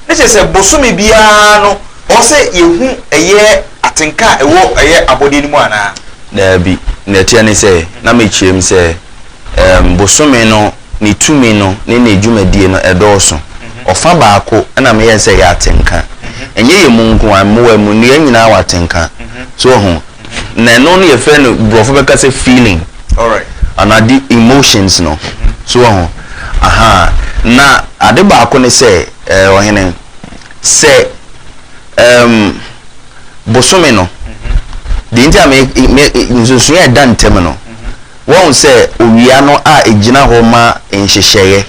B: ne kyerɛ sɛ bosome biara no ɔwɔ sɛ yɛhu ɛyɛ atenka a ɛwɔ ɛyɛ abɔdeɛ no mu anaa?
A: Daabi. Nea ɛteɛ ne sɛ, na mekyerɛ mu sɛ, ɛɛm, bosome no ne tumi no ne ne dwumadie no ɛdɔɔso. Ɔfa baako na meyɛɛ sɛ ɛyɛ atenka. Ɛnyɛ yɛn mu nko ara, mmoa mu, nnua nyinaa wɔ atenka. So wahu? Na ɛno no yɛfrɛ no, borɔfo bɛka sɛ feeling anaa de emotions no. So wahu? Aha. Na ade baako ne sɛ, ɛɛ, ɔhene, sɛ, ɛɛm, bosome no, deɛ nti a me, me, nsonsonoeɛ a ɛda ntam no, Woahu sɛ owia no a egyina hɔ ma nhyehyɛeɛ.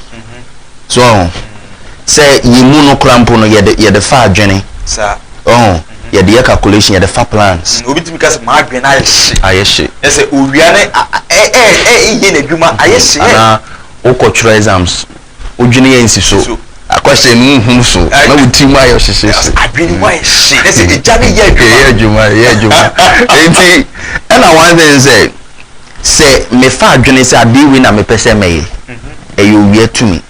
A: So woahu? Sɛ yɛn mu no koraa mpo no, yɛde, yɛde fa adwene.
B: Saa.
A: Woahu? Yɛde yɛ calculation, yɛde fa plans.
B: Mm, obi tumi ka sɛ, m'adwene ayɛ hye.
A: Ayɛ hye.
B: Ɛ sɛ owia no a, ɛ, ɛ, ɛ, ɛyɛ n'adwuma, ayɛ hye.
A: Anaa wokɔtwerɛ exams, wodwene yɛ nsi so. Akɔhyɛ no nhunu so na wo tirim ayɛ hyehyehye.
B: Adwene mu ayɛ hye na sɛ egya no yɛ adwuma.
A: Ɛyɛ adwuma, ɛyɛ adwuma. Nti ɛna one thing sɛ sɛ mefa adwene sɛ adeɛ wei na mepɛ sɛ mɛyɛ, ɛyɛ owia tumi.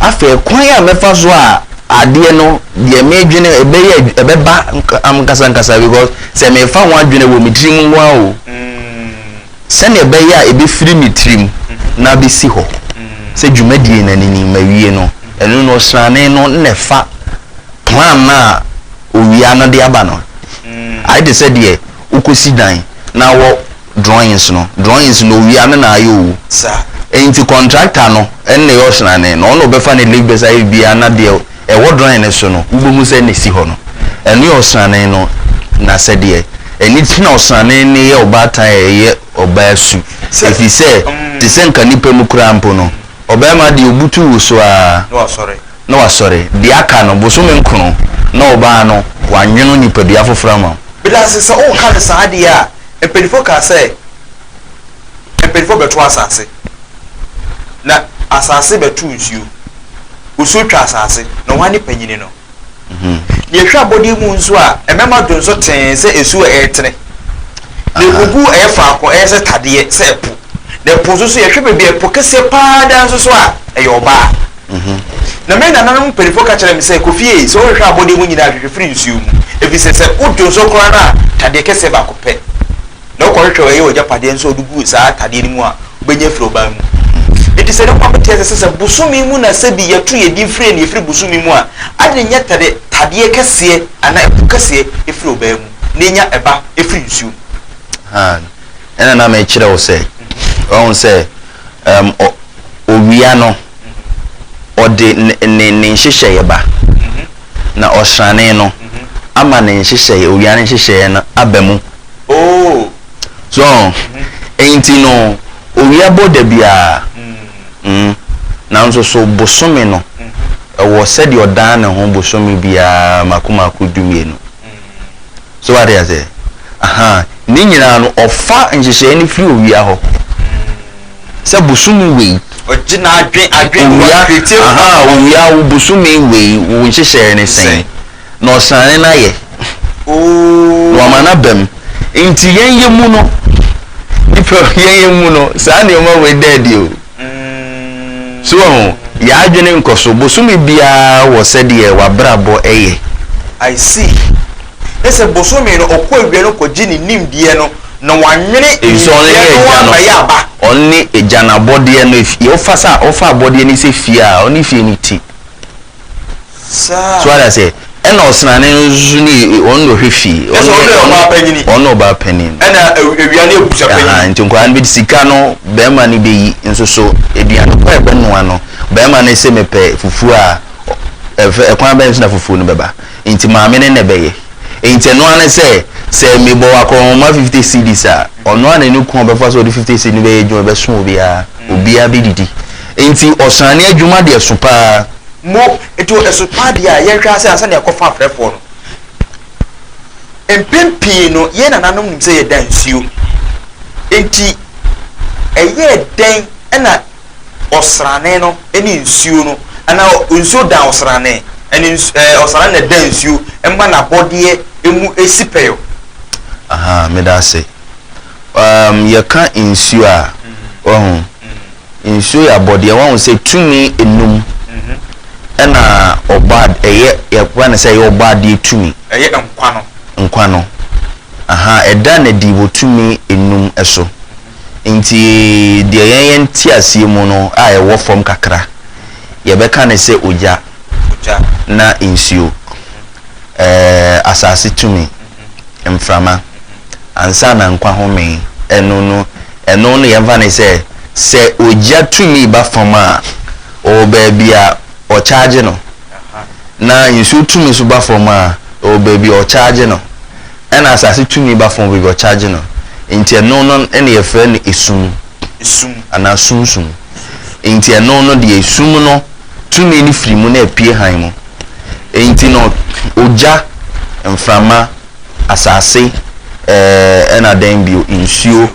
A: Afei kwan a mɛfa so a adeɛ no deɛ medwene ɛbɛyɛ ɛbɛba ankasa ankasa because sɛ mefa ho adwene wɔ me tirim nko ara o. Sɛnea ɛbɛyɛ a ebefiri me tirim na abesi hɔ sɛ dwumadie no ani ni, mawie no, ɛno no ɔsrane no na ɛfa plan no a owia no de aba no. Ayɛ te sɛ deɛ wokɔsi dan na wɔ drawings no, drawings no owia no na ayɛ o. Enti contractor no na ɛyɛ ɔsrane no, ɔno na ɔbɛfa ne labours ayɛ biribiara na deɛ ɛwɔ drawing no so no, wobɛhu sɛ na ɛsi hɔ no. Ɛno yɛ ɔsrane no n'asɛdeɛ. Ɛno nti na ɔsrane no yɛ ɔbaatan a ɛyɛ ɔbaa su. Ɛfiri sɛ, te sɛ nka nnipa mu koraa mpo no, ɔbarima deɛ ɔbutu wo so ara na wasɔre. Deɛ aka no, bosome nkono na ɔbaa no wanwono nipadua foforɔ ama wo.
B: Medase, sɛ woka no saa deɛ a, mpaninfoɔ kaa sɛ, mpaninfoɔ bɛto asase, na asase bɛto nsuo. Osuo twa asase, na hwan ne panyini no? Na yɛhwɛ abɔdeɛ mu nso a, mmarima dwonsɔ tee sɛ esuo a ɛretene. Na ɛkɔgu ɛyɛ faako, ɛyɛ sɛ tadeɛ, sɛ ɛpo. Na ɛpo nso so, yɛhwɛ baabi a ɛpo kɛseɛ paa da nso so a, ɛyɛ ɔbaa. Na me nananom mpanimfoɔ ka kyerɛɛ me sɛ, Kofi ei, sɛ wohwehwɛ abɔdeɛ mu nyinaa a, hwehwɛ firi nsuo mu. Ɛfiri sɛ, sɛ wodwonsɔ koraa no a, tadeɛ kɛseɛ baako pɛ. Na wokɔhwehwɛ ɛyɛ w'agyapadeɛ nso a wode gu saa atadeɛ no mu a, wobɛnya afiri ɔbaa mu. Enti sɛ ne kwan bɛte ase sɛ sɛ bosome mu na sɛbi yɛto yɛn din firi ɛne ɛfiri bosome mu a, adɛn nyɛ tade tadeɛ kɛseɛ anaa ɛpo kɛseɛ ɛfiri ɔbaa mu na ɛnya ɛba ɛfiri nsuo mu?
A: Haa, ɛna na mekyerɛ wo sɛ, wahu sɛ, ɛm, ɔ, owia no, ɔde ne, ne, ne nhyehyɛeɛ ba. Na ɔsrane no ama ne nhyehyɛeɛ, owia no nhyehyɛeɛ no aba mu.
B: Oh.
A: So, enti no, owia bɔ da biara, mm, nanso so bosome no, ɛwɔ sɛdeɛ ɔdan ne ho bosome biara mako mako dumienu. So wate aseɛ? Aha, ne nyinaa no, ɔfa nhyehyɛeɛ no firi owia hɔ. Sɛ bosome wei.
B: Ɔgye n'adwen adwen
A: owia, aha, owia wo bosome wei, wo nhyehyɛeɛ ne sɛn? Na ɔsrane no ayɛ.
B: Oh.
A: Na wama no aba mu. Nti yɛn yɛ mu no, nipa yɛn yɛ mu no, saa nneɛma wei da adi o. So wahu, yɛn adwene nkɔ so. Bosome biara wɔ sɛdeɛ w'abrabɔ yɛ.
B: I see. Ne sɛ bosome no, ɔkɔ awia no kɔgye ne nimdeɛ no, na wanwene
A: Efisɛ ɔno ne
B: nimdeɛ no
A: agya no.
B: abɛyɛ aba.
A: Ɔno ne agya no, abɔdeɛ no, efie. Wofa sɛ, wofa abɔdeɛ no sɛ fie a, ɔne fie no ti.
B: Saa.
A: So wate aseɛ? Ɛna ɔsrane no nso ne ɔno na ɔhwɛ fie.
B: Ɛsɛ ɔno yɛ ɔbaa panyini.
A: Ɔno ɔbaa panin.
B: Ɛna awia ne abusua panyin.
A: Nti nkwadaa no bi sika no bɛrima no bɛyi nso so aduane kɔ a ɛbɛnoa no bɛrima no sɛ mepɛ fufuo a ɛfɛ ɛkwan bɛn so na fufuo no bɛba, nti maame no na ɛbɛyɛ. Nti ɛno ara ne sɛ sɛ mebɔ akɔnhoma 50 cedis a, ɔno ara na ne kɔn bɛfa so ɔde 50 cedis no bɛyɛ adwuma, ɛbɛso obiara, obiara bɛdidi. Nti ɔsrane adwuma deɛ so paa.
B: Mo, nti ɛso paa deɛ a, yɛnhwɛ ara sɛ ansa na yɛakɔfa afrɛfoɔ no, mpɛn pii no yɛn nananom nim sɛ yɛda nsuo. Nti ɛyɛɛ dɛn na ɔsrane no ne nsuo no, anaa nsuo dan ɔsrane, ɛne nsu ɛɛ ɔsrane na ɛdan nsuo ma n'abɔdeɛ mu si pɛyɔ?
A: Ahaa, meda ase. Um, yɛka nsuo a, wahu, nsuo yɛ abɔdeɛ, wahu sɛ tumi enum ɛna ɔbɔ ad, ɛyɛ, yɛka no sɛ ɛyɛ ɔbɔ adeɛ tumi.
B: Ɛyɛ nkwa no.
A: Nkwa no. Ahaa, ɛda no adi wɔ tumi enum so. Nti deɛ yɛn yɛn nteaseɛ mu no a ɛwɔ fam kakra, yɛbɛka no sɛ ogya, na nsuo, ɛɛ asase tumi, mframa, ansa na nkwa home. Ɛno no, ɛno no yɛmfa no sɛ, sɛ ogya tumi ba fam a, ɔwɔ baabi a ɔkyaagye no, na nsuo tumi nso ba fam a, ɔwɔ baabi a ɔkyaagye no. Ɛna asase tumi ba fam baabi a ɔkyagye no. Nti ɛno no na yɛfrɛ no esum.
B: Esum.
A: Anaa sunsum. Nti ɛno no deɛ esum no tumi no firi mu na ɛpue hann mu. Nti no ogya, mframa, asase, ɛɛ ɛna dɛn bio, nsuo.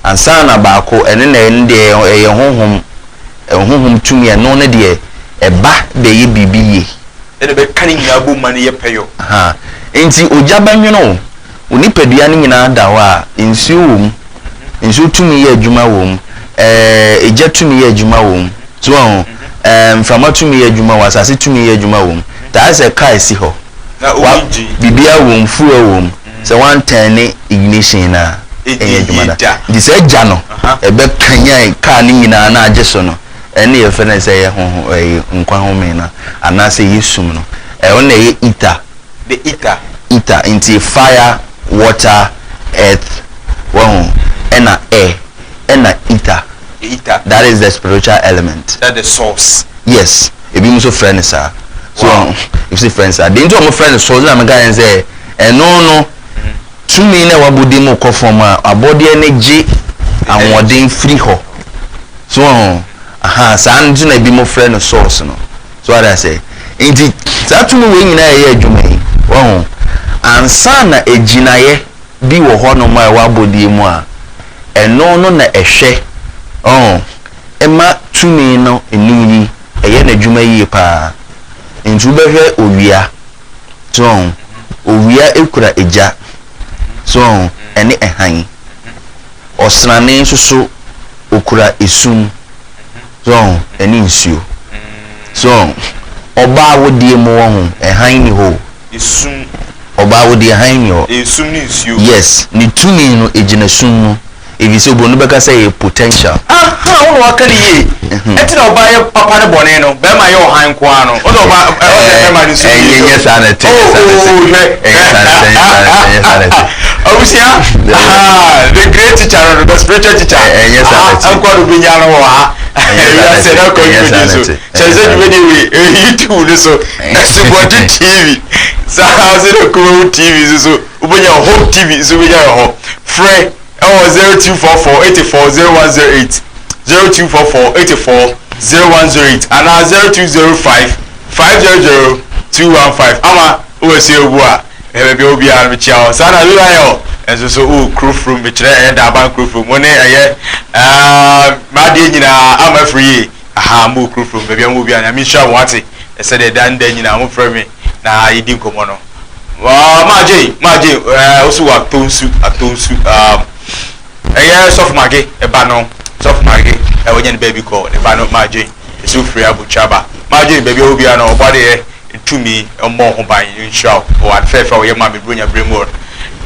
A: Ansa na baako, ɛno na ɛno deɛ ɛyɛ honhom, honhom tumi, ɛno no deɛ ɛba bɛyɛ biribi yie.
B: Ɛna ɛbɛka ne nyinaa bom ma no yɛ pɛyɔ.
A: Ahaa. Enti ogya bɛnwono wo. Wo nipadua no nyinaa da hɔ a, nsuo wɔ mu. Nsuo tumi yɛ adwuma wɔ mu. Ɛɛ, egya tumi yɛ adwuma wɔ mu. So wahu? Ɛɛ, mframa tumi yɛ adwuma wɔ mu, asase tumi yɛ adwuma wɔ mu. Taa sɛ kaa si hɔ.
B: Na
A: Wa,
B: obi gye.
A: biribiara wɔ mu, fuel wɔ mu. Sɛ woantɛɛne ignition no a, ɛnyɛ
B: Ɛnyɛ
A: adwuma
B: yie
A: da.
B: da.
A: Nti saa gya no,
B: Aha.
A: ɛbɛkanyan kaa no nyinaa na agye so no. Ɛno na yɛfrɛ no sɛ ɛyɛ honhom ɛyɛ nkwa home no anaasɛ ɛyɛ sum no. Ɛno na ɛyɛ ether.
B: The ether.
A: Ether nti fire, water, earth, wahu, ɛna air, ɛna ether.
B: The ether.
A: That is the spiritual element.
B: That the source.
A: Yes, ebinom nso frɛ no saa. So
B: Wow.
A: ebi nso frɛ no saa. Deɛ nti a wɔfrɛ no source na meka yɛn sɛ ɛno no tumi na ɛwɔ abɔdeɛ mu kɔ fam a abɔdeɛ no gye ahoɔden firi hɔ. So wahu? Ahaa, saa nti na ebinom frɛ no source no. So wate aseɛ? Nti saa tumi wei nyinaa ɛyɛ adwuma yi, wahu, ansa na agyinaeɛ bi wɔ hɔnom a ɛwɔ abɔdeɛ mu a, ɛno no na ɛhwɛ, wahu, ɛma tumi no nnum yi ɛyɛ n'adwuma yie paa. Nti wobɛhwɛ owia, so wahu, owia kura egya, so wahu, ɛne ɛhan. Ɔsrane nso so, okura esum, so wahu, ɛne nsuo. So wahu, ɔbaa awodeɛ mu wahu, ɛhan nni hɔ o.
B: Esum.
A: Ɔbaa awodeɛ hann nni hɔ.
B: Esum ne nsuo.
A: Yes, ne tumi no egyina sum mu. Efisɛ oburoni bɛka sɛ ɛyɛ potential.
B: Ahaa, wo na waka no yie. Ɛnti na ɔbaa yɛ papa ne bɔne no, bɛrima yɛ ɔhan nko ara no. Wo na ɔbaa, ɛ, ɔsɛ bɛrima no sum
A: Ɛnyɛ nyɛ saa na ɛte, nyɛ saa na ɛte.
B: Oh, hwɛ.
A: Ɛnyɛ saa na ɛte, ɛnyɛ saa na ɛte, ɛnyɛ saa na ɛte.
B: Abusua, ahaa, the great teacher no, the spiritual teacher.
A: Ɛnyɛ saa na ɛte.
B: Aha, nkwa no bɛnya no wɔ ha.
A: Ɛnyɛ saa na
B: Wiase
A: ɛte,
B: na kɔ
A: ɛnyɛ saa
B: dwumadie
A: na
B: so.
A: ɛte,
B: Kyerɛ
A: ɛnyɛ
B: sɛ
A: saa na
B: dwumadie wei, ɛyɛ YouTube no so, Asubɔnten TV. Saa nso na Kumawu TV nso so, wobɛnya wɔ Hope TV nso wobɛnya wɔ hɔ. Frɛ ɛwɔ 0244 84 0108, 0244 84 0108 anaa 0205 500 215. Ama wowɔ obu a, ɛhɛ baabi a wɔ biara no mekyia wo. Saa na Lulael nso so wowɔ kuro furom, mekyerɛ ɛyɛ Daaban kuro furom, wo ne ɛyɛ ɛɛ m'adeɛ nyinaa ama afiri yie. Ahaa mo wɔ kuro from baabi a mo wɔ biara Nyame nhyira mo wate sɛdeɛ da ne da nyinaa mo frɛ me na yɛdi nkɔmmɔ no uh, maa Jane maa Jane ɛɛ woso wɔ atɔ nsu atɔ nsu um, ɛyɛ sɔfo mage ɛba no sɔfo mage ɛwɔ nyɛ ne baabi kɔ ne ba no maa Jane ɛsɛ ofiri abotwa maa Jane baabi a wɔ biara no ɔbɔ adeɛ ntumi mmɔ ho ban nhyira wo wɔ ade fɛɛfɛ a wɔyɛ maa me buronya bere mu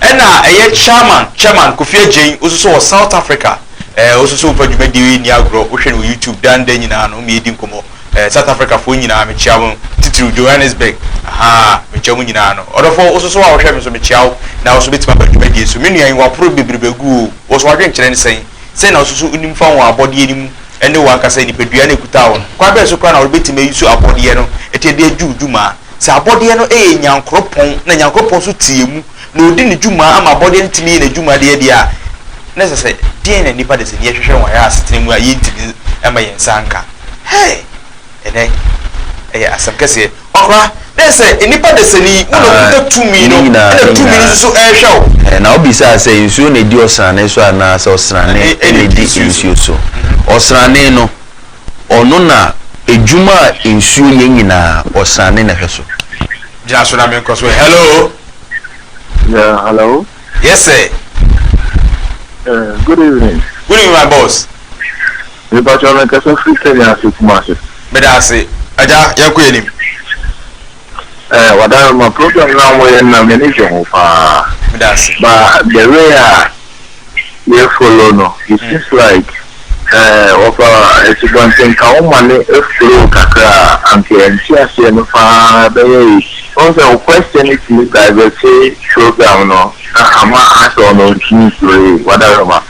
B: ɛna ɛyɛ chairman chairman Kofi Agyen woso so wɔ South Africa. Eh, wo nso so womfa dwumadie yi nni agorɔ, wohwɛ no wɔ YouTube daa ne da nyinaa no, woma yɛdi nkɔmmɔ. Eh, South Africa foɔ nyinaa mekyea mo, titiriw Johannesburg, ahaa, mekyea. Mekyia mo nyinaa no. Ɔdɔfoɔ, wo nso so a wohwɛ me nso mekyia wo, na wo nso bɛtumi aba dwumadie so. Me nua yi, waporo bebrebe agu o. Wo nso w'adwenkyerɛ ne sɛn? Sɛn na wo nso so wonim fa wɔn abɔdeɛ no mu ne wo ankasa nipadua no a ɛkuta wo no? Kwan bɛn so koraa na wobɛtumi ayi so abɔdeɛ no de adi wo dwuma? Sɛ abɔdeɛ no yɛ Nyankoropɔn na Nyankoropɔn nso te yɛn mu na ɔdi ne dwuma ama abɔdeɛ no tumi yɛ n'adwumadeɛ deɛ a, na ɛsɛ sɛ deɛn na nnipa dasani hwehwɛ wɔ yɛn asetena mu a yɛntumi mma yɛn nsa nka? Hey! Ɛnɛ, ɛyɛ asɛm kɛseɛ. Ɔkora, na ɛsɛ sɛ nnipa dasani, wo na wokuta tumi no, ɛna tumi no nso so ɛrehwɛ wo.
A: Na wobisaa sɛ, Nsuo na ɛdi ɔsrane so anaa sɛ ɔsrane na ɛdi nsuo so? Ɔsrane no, ɔno na adwuma a nsuo yɛ nyinaa, ɔsrane na ɛhwɛ so.
B: Gyina so na menkɔ so. Hello.
C: Yeah, hello.
B: Yes, sir.
C: Good evening.
B: Good evening, my boss.
C: Mepakyɛw mekasa firi Kenya ase Kumasi.
B: Meda ase agya yɛnkɔ yɛn anim.
C: Eh wadaroma program no a moyɛ no na m'ani gye ho paa.
B: Meda ase.
C: But the way a yɛ follow no it seems like eh wɔfa asubɔnten ka wo ma no flow kakra a anka yɛn nteaseɛ no paa bɛyɛ yi. Wohu sɛ wo question no tumi divert program no. Na ama asɛ ɔno ntumi nsuro ei wadaroma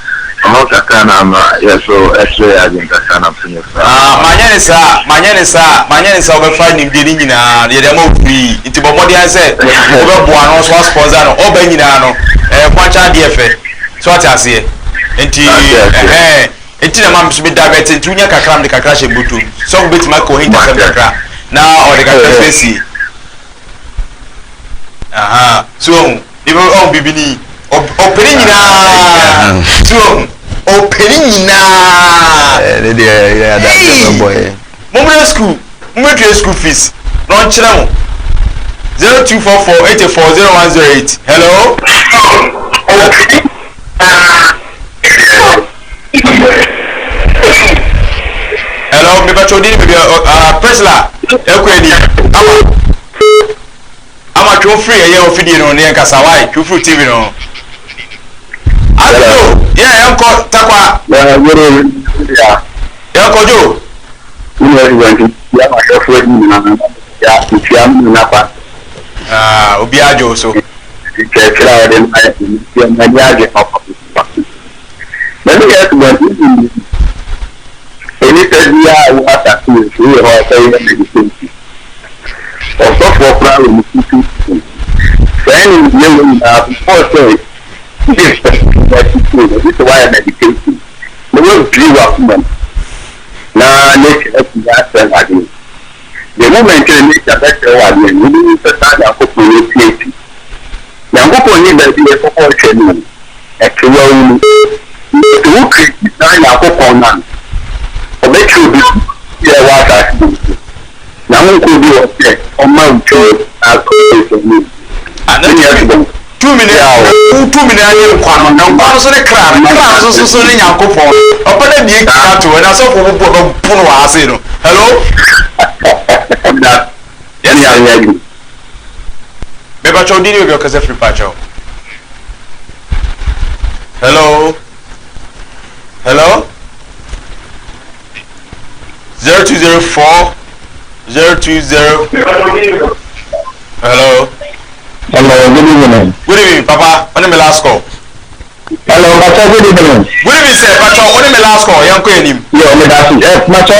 C: ɔhɔ kakra na ama yɛso ɛkyerɛ yɛ adwene kakra na mso me fra.
B: Ah manyɛ ne saa manyɛ ne saa manyɛ ne saa wobɛfa nimdeɛ no nyinaa no yɛde ama wo free nti bɔ mmɔden ara sɛ wobɛboa no nso asponsor no ɔba nyinaa no ɛyɛ kwankyɛ adeɛ fɛ so ate aseɛ nti ɛhɛn nti na ma nso me divert nti wonya kakra mede kakra hyɛ mbotom sɔfo bɛtumi aka ohintasɛm kakra na ɔde kakra nso asie. Aha, so wahu, nipa ɔhu bibini, ɔpɛ ne nyinaa, so wahu, ɔpɛ ne nyinaa.
A: Ɛne deɛ yɛ adanseɛ bɛbɔ yɛ.
B: Mommrɛ school, mommɛtua school fees, na ɔnkyerɛ mo. 0244 84 0108. Hello? Hello, mepatwa odin baabi a Priscilla ɛkɔ ani ama ama twe firi ɛyɛ ofidie no ne yɛn kasa wae twe firi TV no. Ajo yɛ yɛn kɔ takwa. Yɛn kɔ jo. Ah, obi ajo so.
C: Nkyerɛkyerɛ a wɔde ma yɛn no, yɛn ani agye papaapa. Na ne yɛ asubɔnten mu no, onipa biara a ɔwɔ asase wei so wɔ hɔ a ɔyɛ meditation. Ɔsɔfoɔ koraa wɔ ne titiriw mu. Saa nimdeɛ wei nyinaa before sɛ wobɛtitiriw no, gye sɛ woayɛ meditation na woabue w'akoma mu na nature atumi asɛe w'adwene. The moment a nature bɛkyerɛ wo adeɛ no, wobɛhu sɛ saa Nyankopɔn no atie Nyankopɔn nni baabi a yɛkɔkɔ hwɛ no o, ɛte wawu mu. Nti sɛ wo create saa Nyankopɔn no a, ɔbɛkyerɛ obi bi a ɛwɔ asase wei so. Na wo nkɔ obi hɔ sɛ ɔmma wo tumi anaasɛ ɔmma wo sɛ
B: Ah, na
C: Me nua
B: tumi
C: Subɔn,
B: tumi ne
C: yeah o.
B: wo tumi ne ayɛ nkwa no, na nkwa no so ne kra no, kra no so so ne Nyankopɔn no. Ɔpɛ dɛ bie kra to ɛna asɔfo bɔbɔ bɛbo no wɔ ha sei no. Hello?
C: Da,
B: Yes
C: me
B: sir.
C: nua nyɛ adwuma.
B: Mepakyɛw din ne baabi a ɔkasa firi pakyɛw. Hello? Hello? 0204 020 Hello?
C: Hello, good evening.
B: Good evening, Papa. Ɔne me last call.
C: Hello, Pastor, good evening.
B: Good evening, sir. Pakyɛw, ɔne me last call. Yɛnkɔ anim.
C: Yo, me da ase. Eh, Pastor,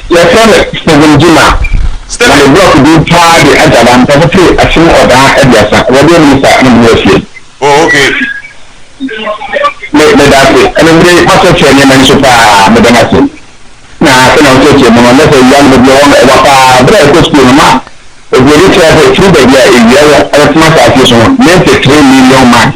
C: yɛfrɛ me Stephen Juma. Na me
B: Stephen.
C: block bi paa de agyaba mpɛsɛ firi akyem ɔdaa aduasa. Wɔde minista ne bi afie.
B: Oh, okay.
C: Me me da ase. Ɛno mmere wakyerɛkyerɛ nneɛma yi so paa. Meda no ase. Na sɛ na ɔkyerɛkyerɛ mu no, na sɛ awia no baabi a ɛwɔ no ɛwa paa. Bere a ɛkɔ sukuu no, na oburoni kyerɛ sɛ firi baabi a awia wɔ ɛbɛtena asase so no, 93 million miles.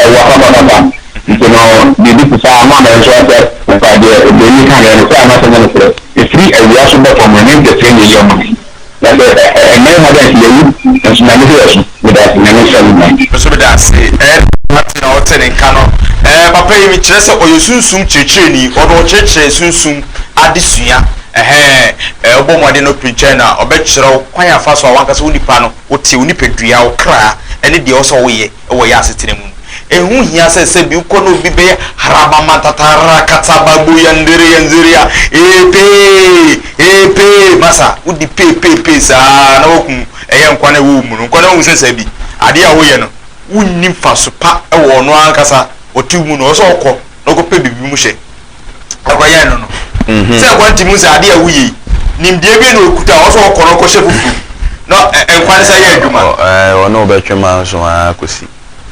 C: Ɛwa papapapa. Nti no, biribi te saa ama me nso asɛ mfa deɛ oburoni ka no yɛ nokorɛ anaasɛ ɛnyɛ nokorɛ. Ɛfiri awia so bɔ fam no, 93 million miles. Na sɛ ɛmmɛn ha dɛ nso yɛwu, nanso Nyame hwɛ yɛ so. Meda ase, Nyame nhyira mo nyinaa.
B: Me nso meda ase. Ɛɛ Martin a ɔte ne nka no. Ɛɛ papa yi kyerɛ sɛ ɔyɛ sunsum kyerɛkyerɛni. Ɔno ɔkyerɛkyerɛ sunsum adesua. Ɛhɛn ɛɛ wobɔ mmɔden no piri nkyɛn na ɔbɛkyerɛ wo kwan a fa so a wankasa wo nipa no wote, wo nipadua, wo kra ɛne deɛ ɛwɔ sɛ woyɛ wɔ yɛ asetena mu no. Ɛho hia sɛ sɛ bi wokɔ na obi bɛyɛ harabamantatara Ɛyɛ nkwa no a ɛwɔ wo mu no. Nkwa no ahu sɛ sɛ bi adeɛ a woyɛ no wonni mfaso pa wɔ ɔno ankasa ɔte wo mu no, ɔwɔ sɛ ɔkɔ na ɔkɔpɛ biribi mu hyɛ. Akɔyɛn no no. Mhm. Sɛ nkwa no te mu sɛ adeɛ a woyɛ yi, nimdeɛ bi na ɔkuta a, ɔwɔ sɛ ɔkɔ na ɔkɔhyɛ foforɔ mu na nkwa no sɛ yɛ adwuma.
A: Ɔne wobɛtwe manso ara kɔsi.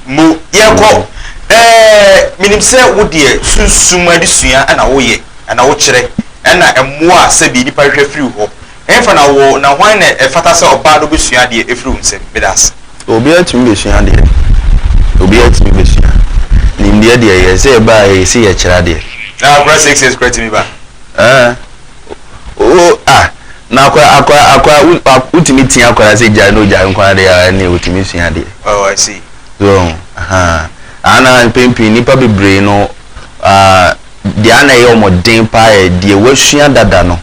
B: Mo, yɛkɔ. Ɛɛ, menim sɛ wo deɛ sunsum adesua na woyɛ, na wokyerɛ, ɛna mmoa a sɛbi nnipa hwehwɛ firi wo hɔ. Ɛhefa na wɔ, na hwan na ɛfata sɛ ɔbaa na ɔbɛsua adeɛ afiri wo nsam? Meda ase.
A: Obiara tumi bɛsua adeɛ. Obiara tumi bɛsua. Nimdeɛ deɛ yɛ sɛ ɛba a yɛsi yɛkyerɛ adeɛ.
B: Na akora 6 years kora tumi ba.
A: Ɛɛ. O ah na akora akora akora wotumi tia akora sɛ gyae na ogyae nko adeɛ a ɛne otumi sua adeɛ.
B: Oh, I see.
A: So, aha. Ana mpɛn pii nnipa bebree no ah Deɛ a na ɛyɛ wɔn den paa yɛ deɛ wɔasua dada no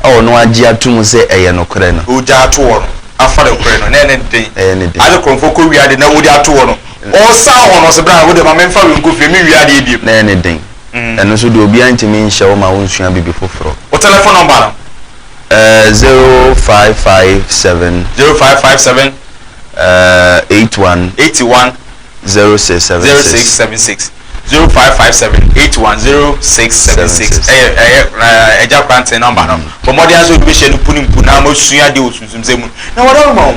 A: a ɔno agye ato mu sɛ ɛyɛ nokorɛ no.
B: Ɔgya ato hɔ no, afa nokorɛ no, na ɛyɛ ne den.
A: Ɛyɛ ne den.
B: Ade korɔmfoɔ kɔ wia ade na wode ato hɔ no, ɔresan hɔ no, ɔse bra, wode ma memfa wei nkɔ fie, menwia adeɛ biom.
A: Na ɛyɛ ne den. Ɛno nso deɛ obiara ntumi nhyɛ wo ma wonsua biribi foforɔ.
B: Wo telephone number no?
A: Ɛɛ, 0557.
B: 0557.
A: Ɛɛ, 81.
B: 81.
A: 0676.
B: 0676. 0557 81 0676 ɛyɛ ɛyɛ ɛɛ ɛgya kranten nɔmba no. Bɔ mmɔden ara sɛ wode bɛhyia no mpu ne mpu na moasua adeɛ wɔ sunsumsɛm mu. Na wɔda ma wo.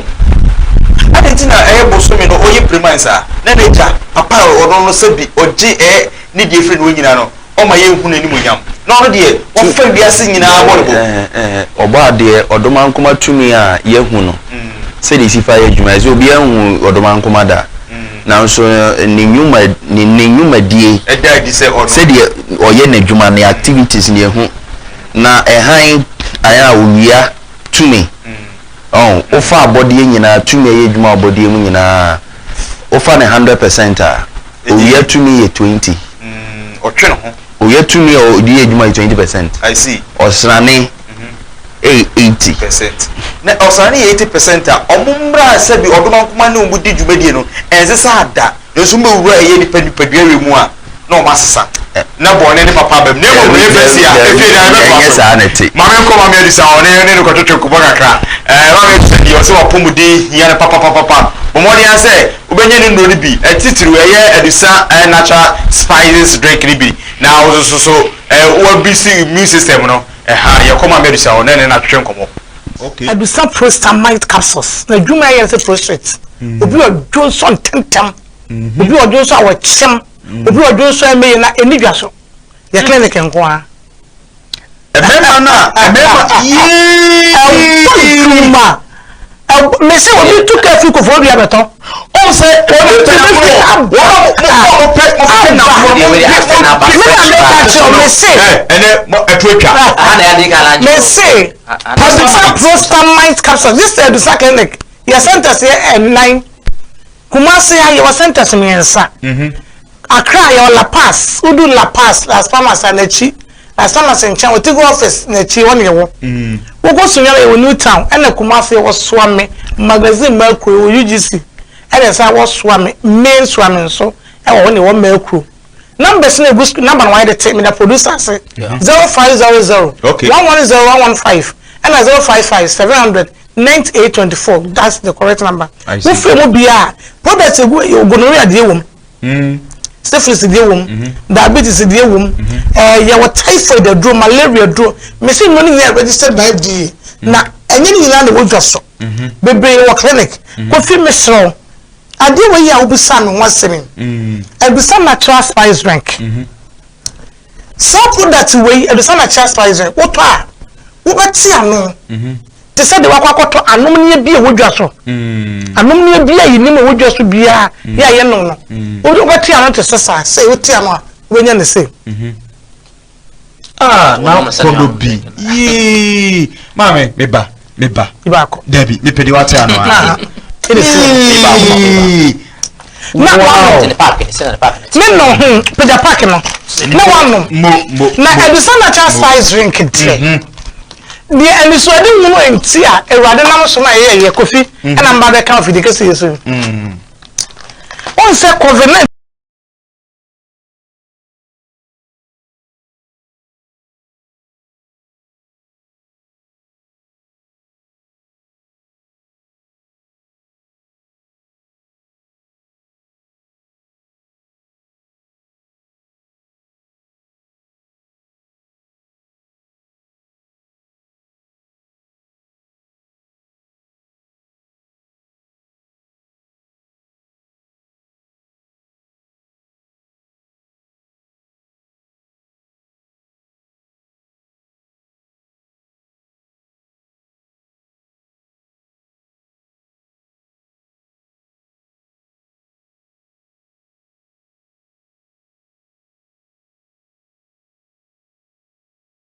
B: Adɛn nti na ɛyɛ bosome no ɔyɛ piriman saa? Na n'agya, papa a ɔno no sɛbi ɔgye ɛɛ ne deɛ firi ne hɔ nyinaa no, ɔma yɛnhu n'animuonyam. Na ɔno deɛ, wafa wiase nyinaa bɔ ne bo.
A: Ɔbɔ adeɛ, ɔdomankoma tumi a yɛahu no, sɛdeɛ ɛsi fa yɛ adwuma, ɛsɛ obiara nhu ɔdomankoma da, nanso ne nnwuma, ne ne nnwumadie,
B: Ɛda adi sɛ ɔno.
A: sɛdeɛ ɔyɛ n'adwuma, ne activities no yɛhu, na ɛhan ayɛ a owia tumi, ɔho, wofa abɔdeɛ nyinaa, tumi a ɛyɛ adwuma wɔ abɔdeɛ mu nyinaa, wofa no 100% a, Owia tumi yɛ 20.
B: Ɔtwe ne ho.
A: Owia tumi a ɔde yɛ adwuma yɛ 20%.
B: I see.
A: Ɔsrane ɛyɛ 80.
B: Percent. Na ɔsrane yɛ 80% a, ɔmo mmra sɛbi ɔdomankoma ne ɔmo di dwumadie no, ɛnsesa da. Nanso ɔmo bɛwura ɛyɛ nipa nipadua wei mu a, na ɔmo asesa. Na bɔne ne papa aba mu. Na mmom no yɛfɛ si a, efie deɛ yɛbɛtoa
A: Ɛnyɛ
B: so.
A: saa na ɛte.
B: Maame nkɔ Maame Adisa hɔ ne ne no kɔtwetwe nkɔmmɔ kakra. Ɛɛ Maame Adisa deɛ ɔsɛ w'apɔmuden hia no papapapapa. Bɔ mmɔden ara sɛ Wobɛnya ne nnuro no bi, titiriw ɛyɛ adusa natural spices drink no bi, na wo nso so woabisi immune system no. Ɛha, yɛkɔ Maame Adusa hɔ na ɛne no atwetwe nkɔmmɔ.
D: Adusa prostamide capsules na adwuma a ɛyɛ ne sɛ prostrate. Obi a ɔdwo nsɔ ntɛmntɛm, obi a ɔdwo nsɔ a ɔkyem, obi a ɔdwo nsɔ a ɛmmɛyɛ na ɛnni dwa so. Yɛ clinic nko ara.
B: Mmarima no a mmarima yee.
D: Ɛbɔ dwuma. Mese obi tu ka firi kofoɔ dua bɛtɔ.
B: O sɛ
D: obi tu bi firi aba.
B: Wɔn mo pɛ mo pɛ na mo mo mo
D: Me na meka kyerɛ mese.
B: Ɛnɛ mo ɛto atwa.
D: Mese Adusa prostamite capsule this is Adusa clinic yɛ centers yɛ ɛnan. Kumasi ha yɛwɔ centers mmiɛnsa. Accra yɛwɔ La Paz, wodu La Paz, Las Palmas a n'akyi, Las Palmas nkyɛn, Otigo office n'akyi hɔ na yɛwɔ. Wokɔ Sunyani yɛwɔ New Town, ɛna Kumasi yɛwɔ Suame, Magazine Mercury, yɛwɔ UGC, ɛna yɛsan wɔ Suame, main Suame nso ɛwɔ hɔ na yɛwɔ Mercury. Numbers no egu screen, number no wɔayɛ de te, meda producer ase, 0500 110 115 ɛna 055 700 9824 that's the correct number wo fɛ mu bia a product egu gonorrhea deɛ wɔ mu syphilis deɛ wɔ mu diabetes deɛ wɔ mu ɛɛ yɛwɔ typhoid aduro malaria aduro mesi nnuro no nyinaa registered by FDA na ɛnyɛ ne nyinaa na ɛwɔ dwa so bebree wɔ clinic kofi mesrɛ adeɛ wɔ yi a wobisa me ho asɛm yi ɛbisa natural spice drink. Saa product wei ɛde sɛ natural spice drink wotɔ a wobɛte ano te sɛ deɛ wakɔ akɔtɔ anomneɛ bi a ɛwɔ dwa so anomneɛ bi a yɛnim ɛwɔ dwa so biara yɛ a yɛnom no wobɛte ano te sɛ saa sɛ wote ano a wobɛnya ne sei.
B: Ah, na kɔdɔ bi yee maame meba meba dabi mepɛ deɛ wate ano a
D: yee na wanom ne no ho pagya park no na wanom na ɛde sɛ natural spice drink deɛ mhm. deɛ anisoade hunu nti a awurade nam so ma ɛyɛ yɛ kofi mhm. ɛna mba bɛka afidi kɛse yɛ so wɔn mhm. sɛ covid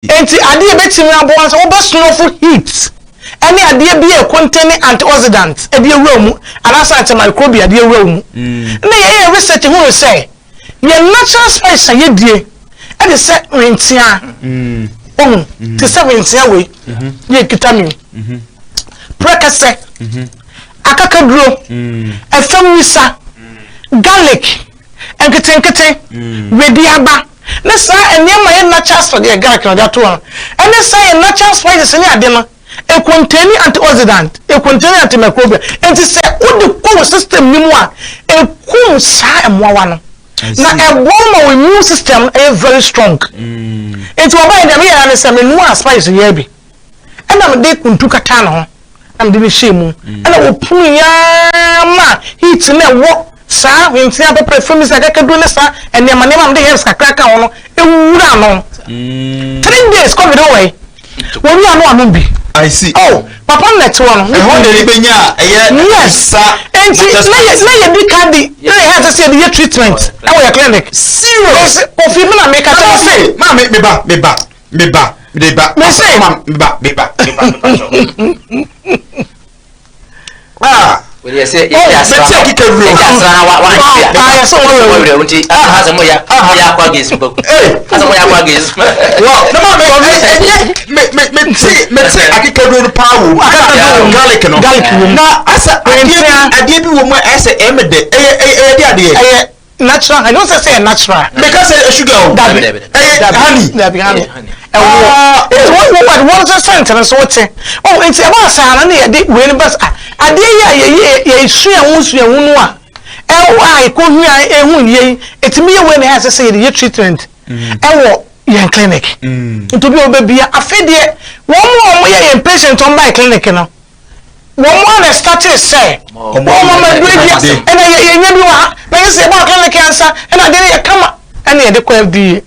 D: Enti adeɛ a ɛbɛtumi aboa sɛ wobɛ snuff heat ɛne adeɛ bi a ɛcontain antioxidant ɛde awura mu anaasɛ antimicrobial de awura mu. Na yɛyɛ research hunu sɛ yɛn natural spice a yɛdie ɛde sɛ hwentia, ohun te sɛ hwentia wei yɛ kita mi, prɛkɛsɛ, akakaduro, ɛfam wisa, garlic nketenkete, wedeaba, ne saa nneɛma yɛ natural spice deɛ garlic na ɔde ato hɔ no, ɛne saa yɛ natural spices ne ade no, ɛcontain antioxidant, ɛcontain antimicrobial. Nti sɛ wode kɔ wo system no mu a, ɛkum saa mmoawa no. Na ɛboa ma wo immune system ɛyɛ very strong. Nti wɔbaeɛ deɛ meyɛɛ ne sɛ menoa spice yɛ bi. Ɛna mede kuntu kataa ne ho na mede no hyɛɛ mu. Ɛna wɔpunu yaa ma heat na ɛwɔ saa hwentia pɛpɛ fam sɛ akakaduro ne saa nneɛma nneɛma mede herbs kakra ka ho no ewura no. 3 days COVID wɔ yi, wɔwura no ano bi.
B: I see.
D: Oh, papa no na ɛte hɔ no.
B: Ɛhɔ de ne bɛnya a ɛyɛ
D: Yes.
B: sa.
D: Nti na yɛ di ka di na yɛ ha sɛ yɛde yɛ treatment ɛwɔ yɛ clinic.
B: Serious.
D: Kofi mi na mi ka kyerɛ sɛ.
B: Maa mi ba mi ba mi ba mi ba.
D: Me se.
B: Ma mi ba mi ba mi ba mi ba. Ah.
A: Wòle yɛ sɛ yɛ asra
B: mɛti akeka wuro.
A: Yɛ asra na wa wa nti a.
D: Ah, yɛ sɛ wɔn
A: wɔ wura nti asɛ mo ya yɛ akɔ against baku.
B: Ee.
A: Asɛ mo yɛ akɔ against.
B: Wɔ na maa mi ɛnyɛ me me me ti me ti akeka wuro no paa wo.
D: Akeka wuro.
B: Garlic no.
D: Garlic wɔ mu.
B: Na asa adeɛ bi
D: Hwentia.
B: adeɛ bi wɔ mu a ɛsɛ ɛmɛ dɛ ɛyɛ ɛyɛ ɛyɛ de adeɛ.
D: Ɛyɛ natural honey, o sɛ sɛ yɛ natural.
B: Meka sɛ sugar o.
D: Dabi.
B: Ɛyɛ honey.
D: Dabi, honey.
A: Honey.
D: Ɛwɔ nti wɔn wɔn wɔn nso scent no so wote oh, nti ɛbaa saa no ne yɛde wei no bɛs ah, adeɛ yi a yɛyɛ yɛsua ho sua ho no a ɛwɔ a ɛkɔ hua ehu yie yi, etumi yɛ wei na ɛyɛ sɛ yɛde yɛ treatment ɛwɔ yɛn clinic. Nti obi a ɔbɛbia afei deɛ, wɔn mu a wɔyɛ yɛn patient wɔn ba yɛ clinic no, wɔn mu a na start sɛ wɔn mama duro bi ɛna yɛ yɛnya bi wɔ ha na yɛ sɛ yɛbɔ clinic ansa ɛna adeɛ no yɛ kama, ɛna yɛde kɔ FDA,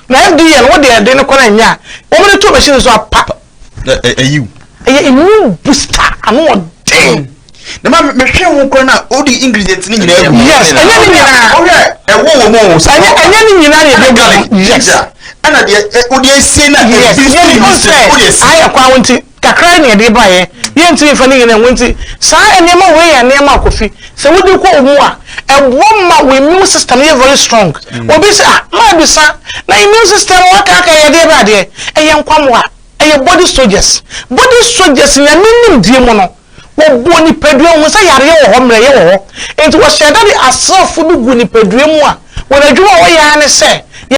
D: na FDA no wɔde yɛde no kɔ na nya a wɔn de to machine so apa.
B: Ɛyiw.
D: Ɛyɛ immune booster, ano ɔden.
B: Na ma mehwɛ ho kora na ɔde ingredient ne nyinaa gu.
D: Yes, ɛnyɛ ne nyinaa.
B: Ɔhwɛ ɛwɔ wɔ mu o.
D: Ɛnyɛ ne nyinaa na yɛde
B: garlic,
D: gu. Yes.
B: Ginger, ɛna deɛ ɔde esie na
D: Yes,
B: ebi
D: yɛn
B: so
D: ni
B: sɛ
D: sɛ
B: ɔde esie.
D: ayɛ kwan ho nti kakra na yɛde ba yɛ yɛntumi nfa ne nyinaa ho, nti saa nneɛma wei yɛ nneɛma akofi sɛ wodi kɔ mu a, ɛboa ma wo immune system yɛ very strong. Obi sɛ, ah, maa bisa na immune system waka aka yɛ deɛ bɛ adeɛ ɛyɛ nkwamoa, ɛyɛ body soldiers, body soldiers. Nyame nimdie mu no, wɔbɔ nipadua ho sɛ yareɛ wɔ hɔ, mmerɛyɛ wɔ hɔ, nti wɔhyɛ da de asraafo bi gu nipadua mu a wɔn adwuma a wɔyɛ ara ne sɛ